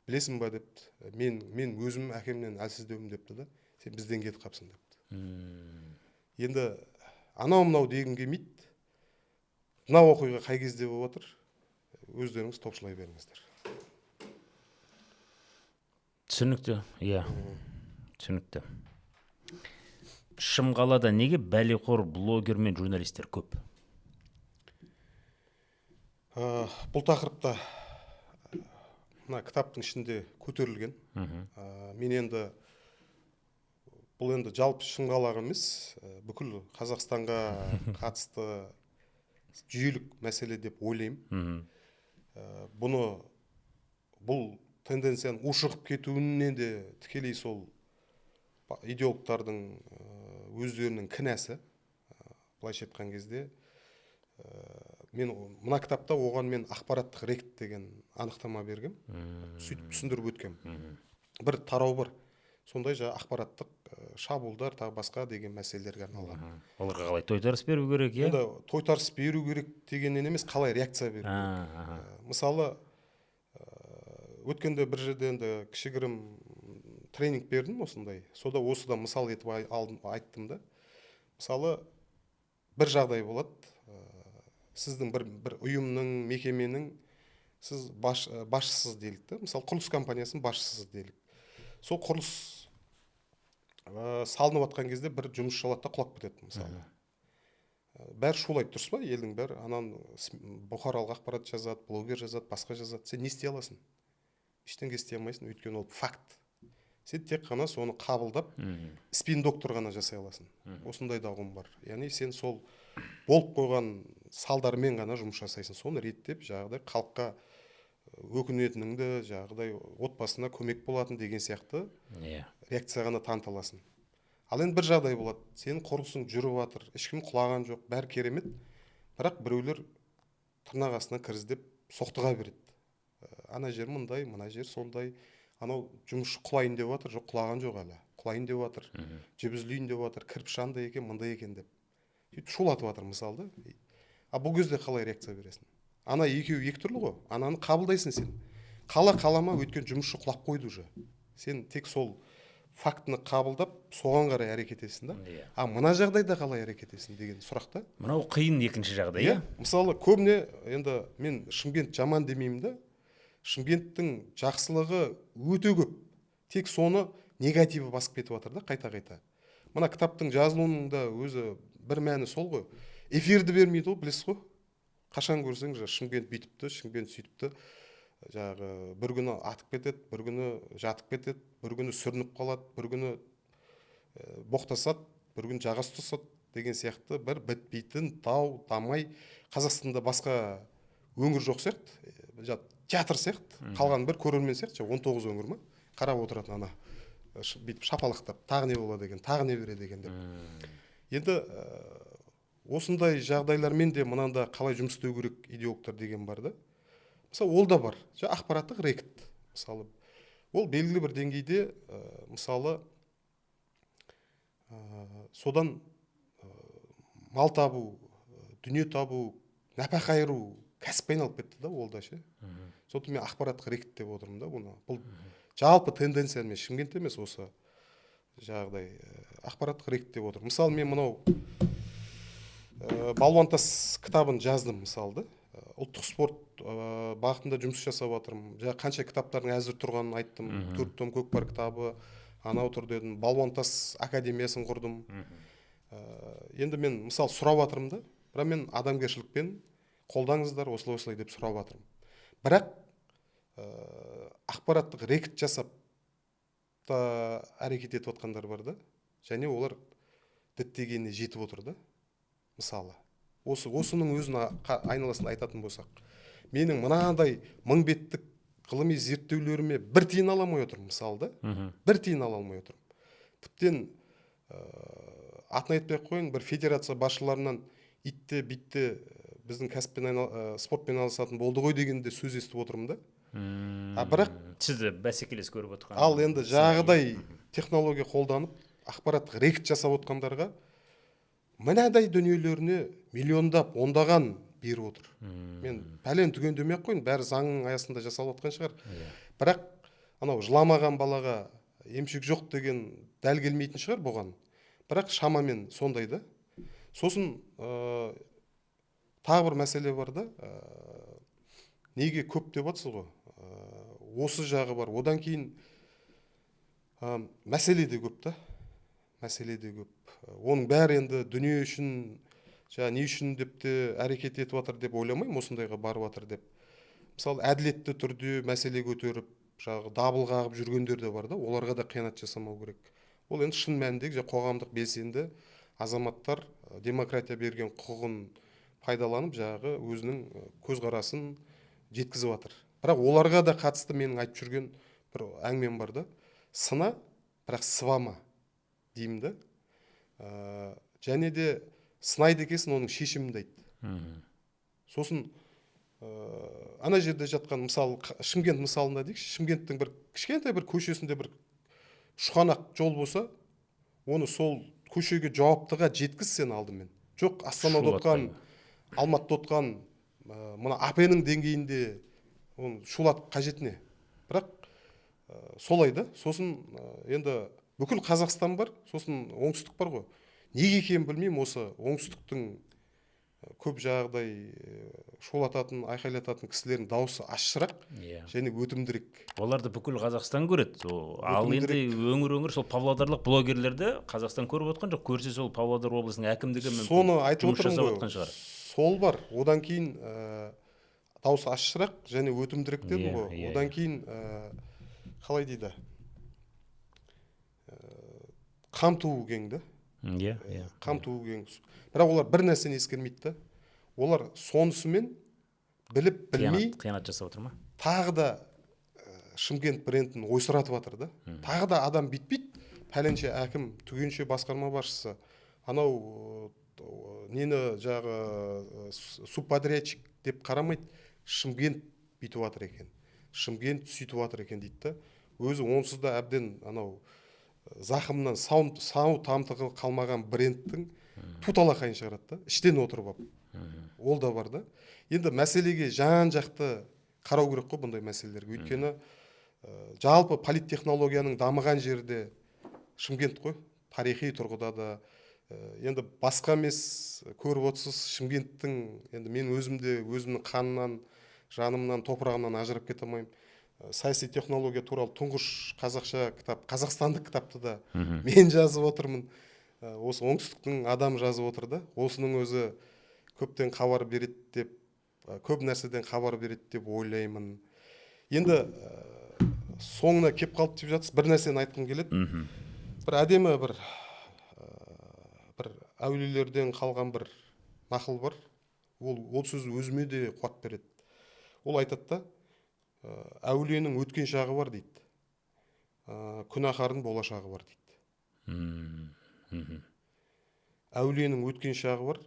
білесің ба?» – депті. Мен өзім әкемнен әлсіздеумін», – депті да. «Сен бізден кетіп қалыпсың», – депті. Енді анау мынау дегім келмейді. Мына оқиға қай кезде болып жатыр, өздеріңіз топшылай беріңіздер. Түсінікті, иә, түсінікті. Шымқалада неге бәлеқор блогер мен журналистер көп? Бұл тақырыпта мына кітаптың ішінде көтерілген. Мен енді бұл енді жалпы Шымқалаға емес, бүкіл Қазақстанға қатысты жүйелік мәселе деп ойлаймын. Бұны, бұл тенденцияның ушығып кетуіне де тікелей сол идеологтардың өздерінің кінәсі. Былайша айтқан кезде, мен мына кітапта оған мен ақпараттық рэкет деген анықтама бергем, сөйтіп түсіндіріп өткем. Бір тарау бар сондай, жаңағы ақпараттық шабуылдар, тағы басқа деген мәселелерге арналған. Оларға қалай тойтарыс беру керек, иә? Енді тойтарыс беру керек дегеннен емес, қалай реакция беру керек. Мысалы, өткенде бір жерде енді кішігірім тренинг бердім осындай. Сода осыдан мысал етіп алдым, айттым да. Мысалы, бір жағдай болады, сіздің бір ұйымның, мекеменің сіз басшысыз делік та. Мысалы, құрылыс компаниясының басшысыз делік. Сол құрылыс салынып жатқан кезде бір жұмысшы алады да, құлап кетеді мысалы. Бәрі шулайды, дұрыс па? Елдің бәрі анан бұқаралық ақпарат жазады, блогер жазады, басқа жазады. Сен не істей аласың? Ештеңе істей алмайсың, өйткені ол факт. Сен тек қана соны қабылдап, спин доктор ғана жасай аласың. Осындай да ұғым бар. Яғни сен сол болып қойған салдармен ғана жұмыс жасайсың. Соны реттеп, жаңағыдай халыққа өкінетініңді, жаңағыдай отбасына көмек болатын деген сияқты реакция ғана таныта аласың. Ал енді бір жағдай болады: сенің құрылысың жүріп жатыр, ешкім құлаған жоқ, бәрі керемет, бірақ біреулер тырнақ астынан кір іздеп соқтыға береді. Ана жер мындай, мына жер сондай, анау жұмысшы құлайын деп жатыр, жоқ, құлаған жоқ әлі, құлайын деп жатыр, жіп үзілейін деп жатыр, кірпіш андай екен, мындай екен деп сөйтіп шулатып жатыр мысалы да. А бұл кезде қалай реакция бересің? Ана екеуі екі түрлі ғой. Ананы қабылдайсың сен, қала қалама, өйткені жұмысшы құлап қойды уже. Сен тек сол фактіні қабылдап, соған қарай әрекет етесің да. А мына жағдайда қалай әрекет етесің деген сұрақ та. Мынау қиын екінші жағдай, иә. Мысалы, көбіне енді мен Шымкент жаман демеймін да. Шымкенттің жақсылығы өте көп, тек соны негативі басып кетіп жатыр да қайта қайта. Мына кітаптың жазылуының да өзі бір мәні сол ғой. Эфирді бермейді ғой, білесіз ғой. Қашан көрсең, жаңағы Шымкент бүйтіпті, Шымкент сөйтіпті. Жаңағы бір күні атып кетеді, бір күні жатып кетеді, бір күні сүрініп қалады, бір күні боқтасады, бір күні жаға ұстасады. деген сияқты бір бітпейтін тау дамай. Қазақстанда басқа өңір жоқ сияқты, театр сияқты, қалған бір көрермен сияқты, 19 өңір ма қарап отыратын, ана бүйтіп шапалақтап, тағы не болады екен, тағы не береді екен деп. Енді осындай жағдайлармен де мынанда қалай жұмыс істеу керек идеологтар деген бар да. Мысалы, ол да бар. Ақпараттық рэкет. Мысалы, ол белгілі бір деңгейде, мысалы, содан мал табу, дүние табу, нәпақа айыру кәсіпке айналып кетті да ол да ше. Сондықтан мен ақпараттық рэкет деп отырмын да бұны. Бұл жалпы тенденция, мен Шымкентте емес, осы жаңағыдай ақпараттық рэкет деп отырмын. Мысалы, мен мынау «Балуантас» кітабын жаздым, мысалы да. Ұлттық спорт бағытында жұмыс жасап жатырмын. Жаңа қанша кітаптардың әзір тұрғанын айттым. 4 том көкпар кітабы, анау тұр дедім. Балуантас академиясын құрдым. Енді мен мысалы сұрап жатырмын да, бірақ мен адамгершілікпен қолдаңыздар, осылай осылай деп сұрап жатырмын. Бірақ ақпараттық рэкет жасап та әрекет етіп жатқандар бар да, және олар діттегеніне жетіп отыр да. Мысалы, осының өзін айналасында айтатын болсақ, менің мынадай 1000 беттік ғылыми зерттеулеріме бір тиын ала алмай отырмын, мысалы да. Бір тиын ала алмай отырмын. Тіптен атын айтпай ақ қояйын, бір федерация басшыларынан итте битте біздің кәсіппен спортпен айналысатын болды ғой деген де сөз естіп отырмын да. А бірақ сізді бәсекелес көріп отырған. Ал енді жаңағыдай технология қолданып, ақпараттық рэкет жасап отқандарға мынадай дүниелеріне миллиондап, ондаған беріп отыр. Мен пәлен түгендемей ақ қояйын, бәрі заңның аясында жасалып жатқан шығар. Бірақ анау жыламаған балаға емшек жоқ деген дәл келмейтін шығар бұған, бірақ шамамен сондай да. Сосын тағы бір мәселе бар да. Неге көп деп жатсыз ғой, осы жағы бар. Одан кейін мәселе де көп та, мәселе де көп. Оның бәрі енді дүние үшін, жаңа не үшін деп те әрекет етіп жатыр деп ойламаймын, осындайға барып жатыр деп. Мысалы, әділетті түрде мәселе көтеріп, жаңағы дабыл қағып жүргендер де бар да, оларға да қиянат жасамау керек. Ол енді шын мәніндегі жаңа қоғамдық белсенді азаматтар, демократия берген құқығын пайдаланып, жаңағы өзінің көзқарасын жеткізіп жатыр. Бірақ оларға да қатысты менің айтып жүрген бір әңгімем бар да: сына, бірақ сыбама деймін да. Және де сынайды екенсің, оның шешімін де айт. Сосын ана жерде жатқан, мысалы, Шымкент мысалында дейікші, Шымкенттің бір кішкентай бір көшесінде бір шұқанақ жол болса, оны сол көшеге жауаптыға жеткіз сен алдымен. Жоқ, Астанада отқан, Алматыда отқан, мына АП-ның деңгейінде оны шулатып қажеті не? Бірақ солай да. Сосын енді бүкіл Қазақстан бар, сосын оңтүстік бар ғой. Неге екенін білмеймін, осы оңтүстіктің көп жаңағыдай шулататын, айқайлататын кісілердің дауысы ащырақ және өтімдірек. Оларды бүкіл Қазақстан көреді. Ал енді өңір өңір сол павлодарлық блогерлерді Қазақстан көріп отқан жоқ. Көрсе, сол Павлодар облысының әкімдігі мүмкін Соны айтып жұмыс отырмын жасап ғой. отқан шығар. Сол бар. Одан кейін дауысы ащырақ және өтімдірек дедім ғой. Одан кейін қалай дейді, қамтуы кең да. Иә иә Қамтуы кең, бірақ олар бір нәрсені ескермейді да: олар сонысымен біліп білмей Қиянат жасап отыр ма? тағы да Шымкент брендін ойсыратып жатыр да. Тағы да адам бүйтпейді: пәленше әкім, түгенше басқарма басшысы, анау нені жағы субподрядчик деп қарамайды. Шымкент бүйтіп жатыр екен, Шымкент сөйтіп жатыр екен дейді да. Өзі онсыз да әбден анау зақымнан сау тамтығы қалмаған брендтің туталақайын шығарады да іштен отырып алып. Ол да бар да. Енді мәселеге жан жақты қарау керек қой бұндай мәселелерге, өйткені жалпы политтехнологияның дамыған жерде Шымкент қой тарихи тұрғыда да. Енді басқа емес, көріп отырсыз, Шымкенттің енді мен өзім де өзімнің қанынан, жанымнан, топырағымнан ажырап кете алмаймын. Саяси технология туралы тұңғыш қазақша кітап, қазақстандық кітапты да мен жазып отырмын. Осы оңтүстіктің адамы жазып отыр да. Осының өзі көптен хабар береді деп, көп нәрседен хабар береді деп ойлаймын. Енді соңына кеп қалды деп жатсыз, бір нәрсені айтқым келеді. Бір әдемі бір Әулиелерден қалған бір нақыл бар. Ол сөз өзіме де қуат береді. Ол айтады да, әулиенің өткен шағы бар дейді, күнәһардың болашағы бар дейді. Әулиенің өткен шағы бар,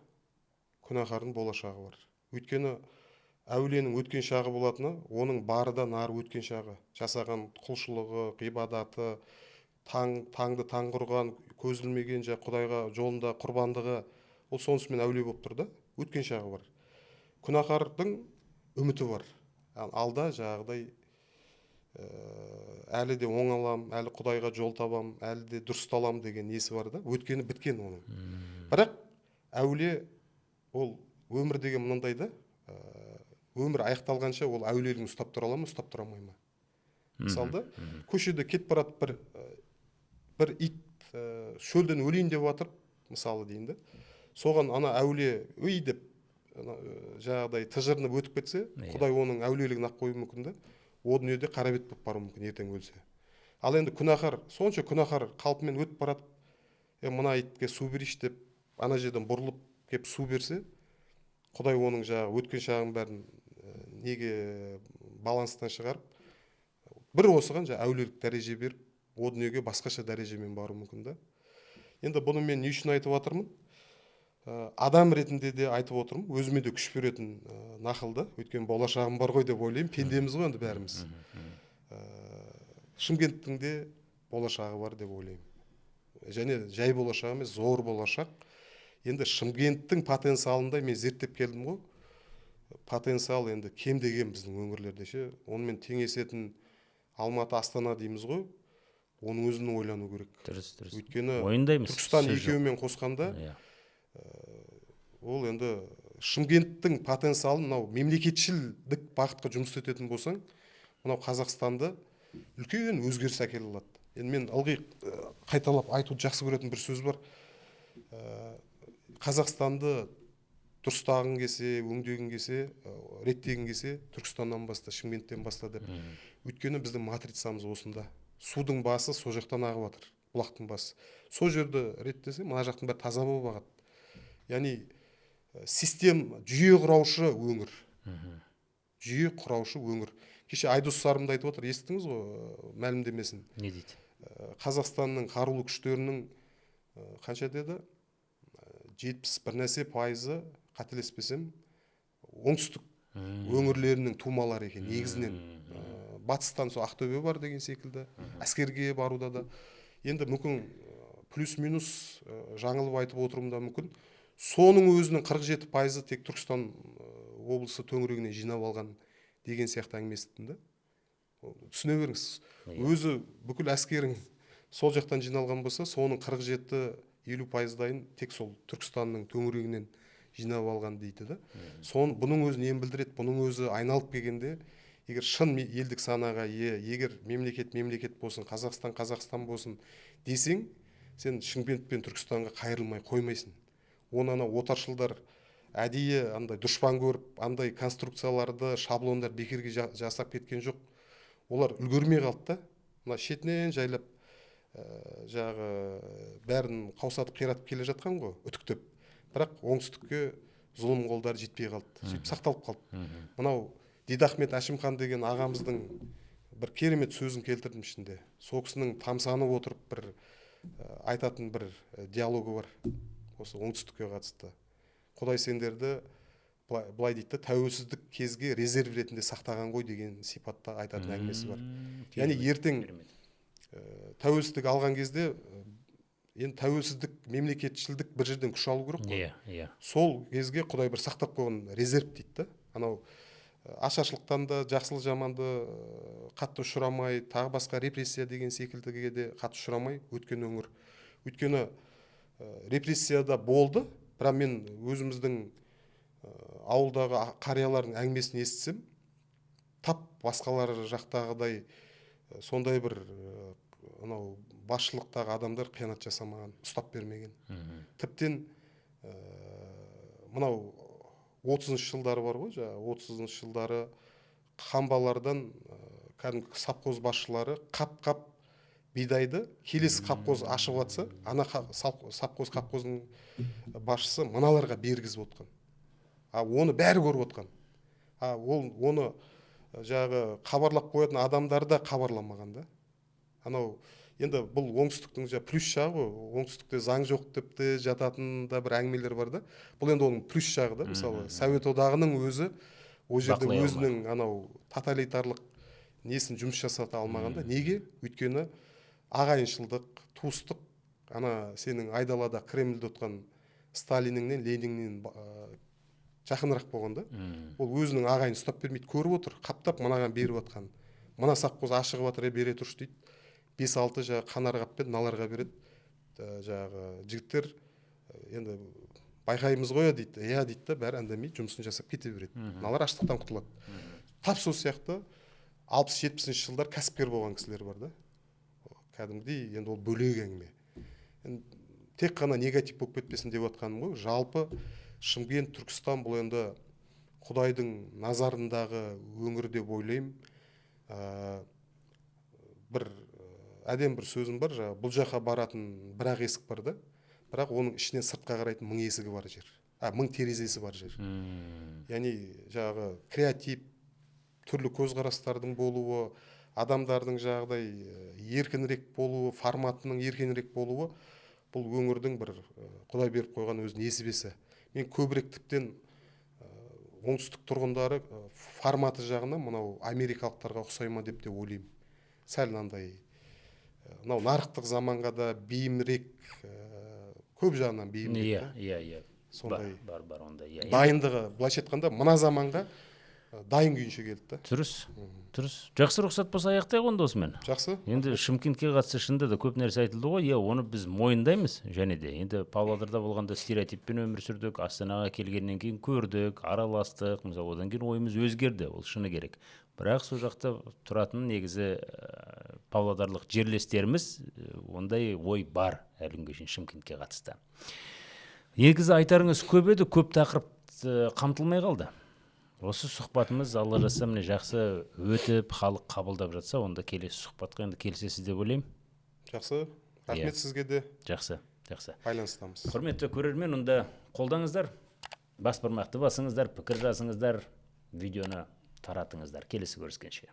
күнәһардың болашағы бар. Өйткені әулиенің өткен шағы болатыны, оның бары да нары өткен шағы. Жасаған құлшылығы, ғибадаты, таңды таң құрған, көз ілмеген Құдайға жолында құрбандығы, ол сонысымен әулие болып тұр да, өткен шағы бар. Күнәһардың үміті бар. Алда жаңағыдай әлі де оңалам, әлі Құдайға жол табам, әлі де дұрысталам деген несі бар да, өткені біткен оның. Бірақ әулие ол өмір деген мынандай да, өмір аяқталғанша ол әулиелігін ұстап тұра ала ма, ұстап тұра алмай ма? Мысалы да, көшеде кетіп барады бір ит шөлден өлейін деп жатыр, мысалы дейін да, соған ана әулие өй деп жаңағыдай тыжырынып өтіп кетсе, Құдай оның әулиелігін ақ қоюы мүмкін да, о дүниеде қара бет болып баруы мүмкін ертең өлсе. Ал енді күнәһар, сонша күнәһар қалпымен өтіп барады, мына итке су берейінші деп ана жерден бұрылып келіп су берсе, Құдай оның жаңағы өткен шағының бәрін неге баланстан шығарып, бір осыған жаңа әулиелік дәреже беріп, о дүниеге басқаша дәрежемен баруы мүмкін да. Енді бұны мен не үшін айтып жатырмын? Адам ретінде де айтып отырмын, өзіме де күш беретін нақыл да, өйткені болашағым бар ғой деп ойлаймын, пендеміз ғой енді бәріміз. Шымкенттің де болашағы бар деп ойлаймын. Және жай болашақ емес, зор болашақ. Енді Шымкенттің потенциалында мен зерттеп келдім ғой. Потенциал енді кем деген біздің өңірлерде ше, онымен теңесетін Алматы, Астана дейміз ғой, оның өзін ойлану керек. Дұрыс, дұрыс. Өйткені мойындаймыз, Түркістан сөз жоқ. екеуімен қосқанда, ол енді Шымкенттің потенциалын мынау мемлекетшілдік бағытқа жұмыс істететін болсаң, мынау Қазақстанды үлкен өзгеріс әкеле алады. Енді мен ылғи қайталап айтуды жақсы көретін бір сөз бар. Қазақстанды дұрыстағың келсе, өңдегің келсе, реттегің келсе, Түркістаннан баста, Шымкенттен баста деп. Өйткені біздің матрицамыз осында. Судың басы сол жақтан ағып жатыр, бұлақтың басы. Сол жерді реттесе, мына жақтың бәрі таза болып ағады. Яғни систем, жүйе құраушы өңір. Жүйе құраушы өңір. Кеше Айдос Сарым да айтып отыр, естідіңіз ғой мәлімдемесін. Не дейді? Қазақстанның қарулы күштерінің қанша деді? 70 бір нәрсе пайызы, қателеспесем, оңтүстік өңірлерінің тумалары екен негізінен. Батыстан сол Ақтөбе бар деген секілді, әскерге баруда да. Енді мүмкін плюс-минус жаңылып айтып отыруым да мүмкін. Соның өзінің 47% тек Түркістан облысы төңірегінен жинап алған деген сияқты әңгіме естідім да. Түсіне беріңіз. Өзі бүкіл әскерің сол жақтан жиналған болса, соның 47-50 пайыздайын тек сол Түркістанның төңірегінен жинап алған дейді да. Сон бұның өзі нені білдіреді? Бұның өзі айналып келгенде, егер шын елдік санаға ие, егер мемлекет мемлекет болсын, Қазақстан Қазақстан болсын десең, сен Шымкент пен Түркістанға қайырылмай қоймайсың. Оны ана отаршылдар әдейі андай дұшпан көріп, андай конструкцияларды, шаблондар бекерге жасап кеткен жоқ. Олар үлгермей қалды да. Мына шетінен жайлап жаңағы бәрін қаусатып, қиратып келе жатқан ғой, үтіктеп. Бірақ оңтүстікке зұлым қолдары жетпей қалды, сөйтіп сақталып қалды. Мынау Дидахмет Әшімхан деген ағамыздың бір керемет сөзін келтірдім ішінде. Сол кісінің тамсанып отырып бір айтатын бір диалогы бар осы оңтүстікке қатысты. Құдай сендерді былай дейді да, тәуелсіздік кезге резерв ретінде сақтаған ғой деген сипатта айтатын әңгімесі бар. Яғни ертең тәуелсіздік алған кезде, енді тәуелсіздік, мемлекетшілдік бір жерден күш алу керек қой. Иә, иә. Сол кезге Құдай бір сақтап қойған резерв дейді да. Анау ашаршылықтан да жақсылы жаманды қатты ұшырамай, тағы басқа репрессия деген секілдіге де қатты ұшырамай өткен өңір. Өйткені репрессияда болды, бірақ мен өзіміздің ауылдағы қариялардың әңгімесін естісем, тап басқалар жақтағыдай сондай бір анау басшылықтағы адамдар қиянат жасамаған, ұстап бермеген. Тіптен мынау 30-жылдары бар ғой, жаңағы 30-жылдары қамбалардан кәдімгі совхоз басшылары қап-қап Бидайды келесі қапқоз ашып жатса, ана совхоз, қапқоздың басшысы мыналарға бергізіп отқан. А оны бәрі көріп отқан. А ол оны жаңағы хабарлап қоятын адамдар да хабарламаған да. Анау енді бұл оңтүстіктің жаңа плюс жағы ғой. Оңтүстікте заң жоқ деп те жататын да бір әңгімелер бар да. Бұл енді оның плюс жағы да. Мысалы, Совет Одағының өзі ол жерде Бақылай өзінің анау тоталитарлық несін жұмыс жасата алмаған да. Неге? Өйткені ағайыншылдық, туыстық ана сенің айдалада Кремльде отқан Сталиніңнен, Лениннен жақынырақ болған да. Ол өзінің ағайынын ұстап бермейді, көріп отыр, қаптап мынаған беріп жатқан. Мына совхоз ашығып жатыр, е, бере тұршы дейді. Бес алты жаңағы қанар қаппен мыналарға береді. Жаңағы жігіттер енді байқаймыз ғой дейді, иә дейді да, бәрі үндемей жұмысын жасап кете береді. Мыналар аштықтан құтылады. Тап сол сияқты 60-70-жылдар кәсіпкер болған кісілер бар да. Кәдімгідей енді ол бөлек әңгіме. Енді тек қана негатив болып кетпесін деп жатқаным ғой. Жалпы Шымкент, Түркістан бұл енді Құдайдың назарындағы өңір деп ойлаймын. Бір әдемі бір сөзім бар, жаңағы бұл жаққа баратын бір ақ есік бар да, бірақ оның ішінен сыртқа қарайтын мың есігі бар жер, а мың терезесі бар жер. Яғни жаңағы креатив, түрлі көзқарастардың болуы, адамдардың жаңағыдай еркінірек болуы, форматының еркінірек болуы бұл өңірдің бір Құдай беріп қойған өз несібесі. Мен көбірек тіптен оңтүстік тұрғындары форматы жағынан мынау америкалықтарға ұқсай ма деп те ойлаймын. Сәл мынандай мынау нарықтық заманға да бейімірек, көп жағынан бейімірек иә та. иә иә Сондай бар, бар, ондай, иә. Дайындығы, былайша айтқанда, мына заманға дайын күйінше келді да. Дұрыс, жақсы. Рұқсат болса, аяқтайық онда осымен. Жақсы. Енді Шымкентке қатысты шынында да көп нәрсе айтылды ғой, иә, оны біз мойындаймыз. Және де енді Павлодарда болғанда стереотиппен өмір сүрдік, Астанаға келгеннен кейін көрдік, араластық, мысалы, одан кейін ойымыз өзгерді, ол шыны керек. Бірақ сол жақта тұратын негізі павлодарлық жерлестеріміз, ондай ой бар әлі күнге шейін Шымкентке қатысты. Негізі айтарыңыз көп еді, көп тақырып қамтылмай қалды. Осы сұхбатымыз, Алла жазса, міне, жақсы өтіп, халық қабылдап жатса, онда келесі сұхбатқа енді келісесіз деп ойлаймын. Жақсы, рахмет сізге де. Жақсы. Байланыстамыз. Құрметті көрермен, онда қолдаңыздар, бас бармақты басыңыздар, пікір жазыңыздар, видеоны таратыңыздар. Келесі көріскенше.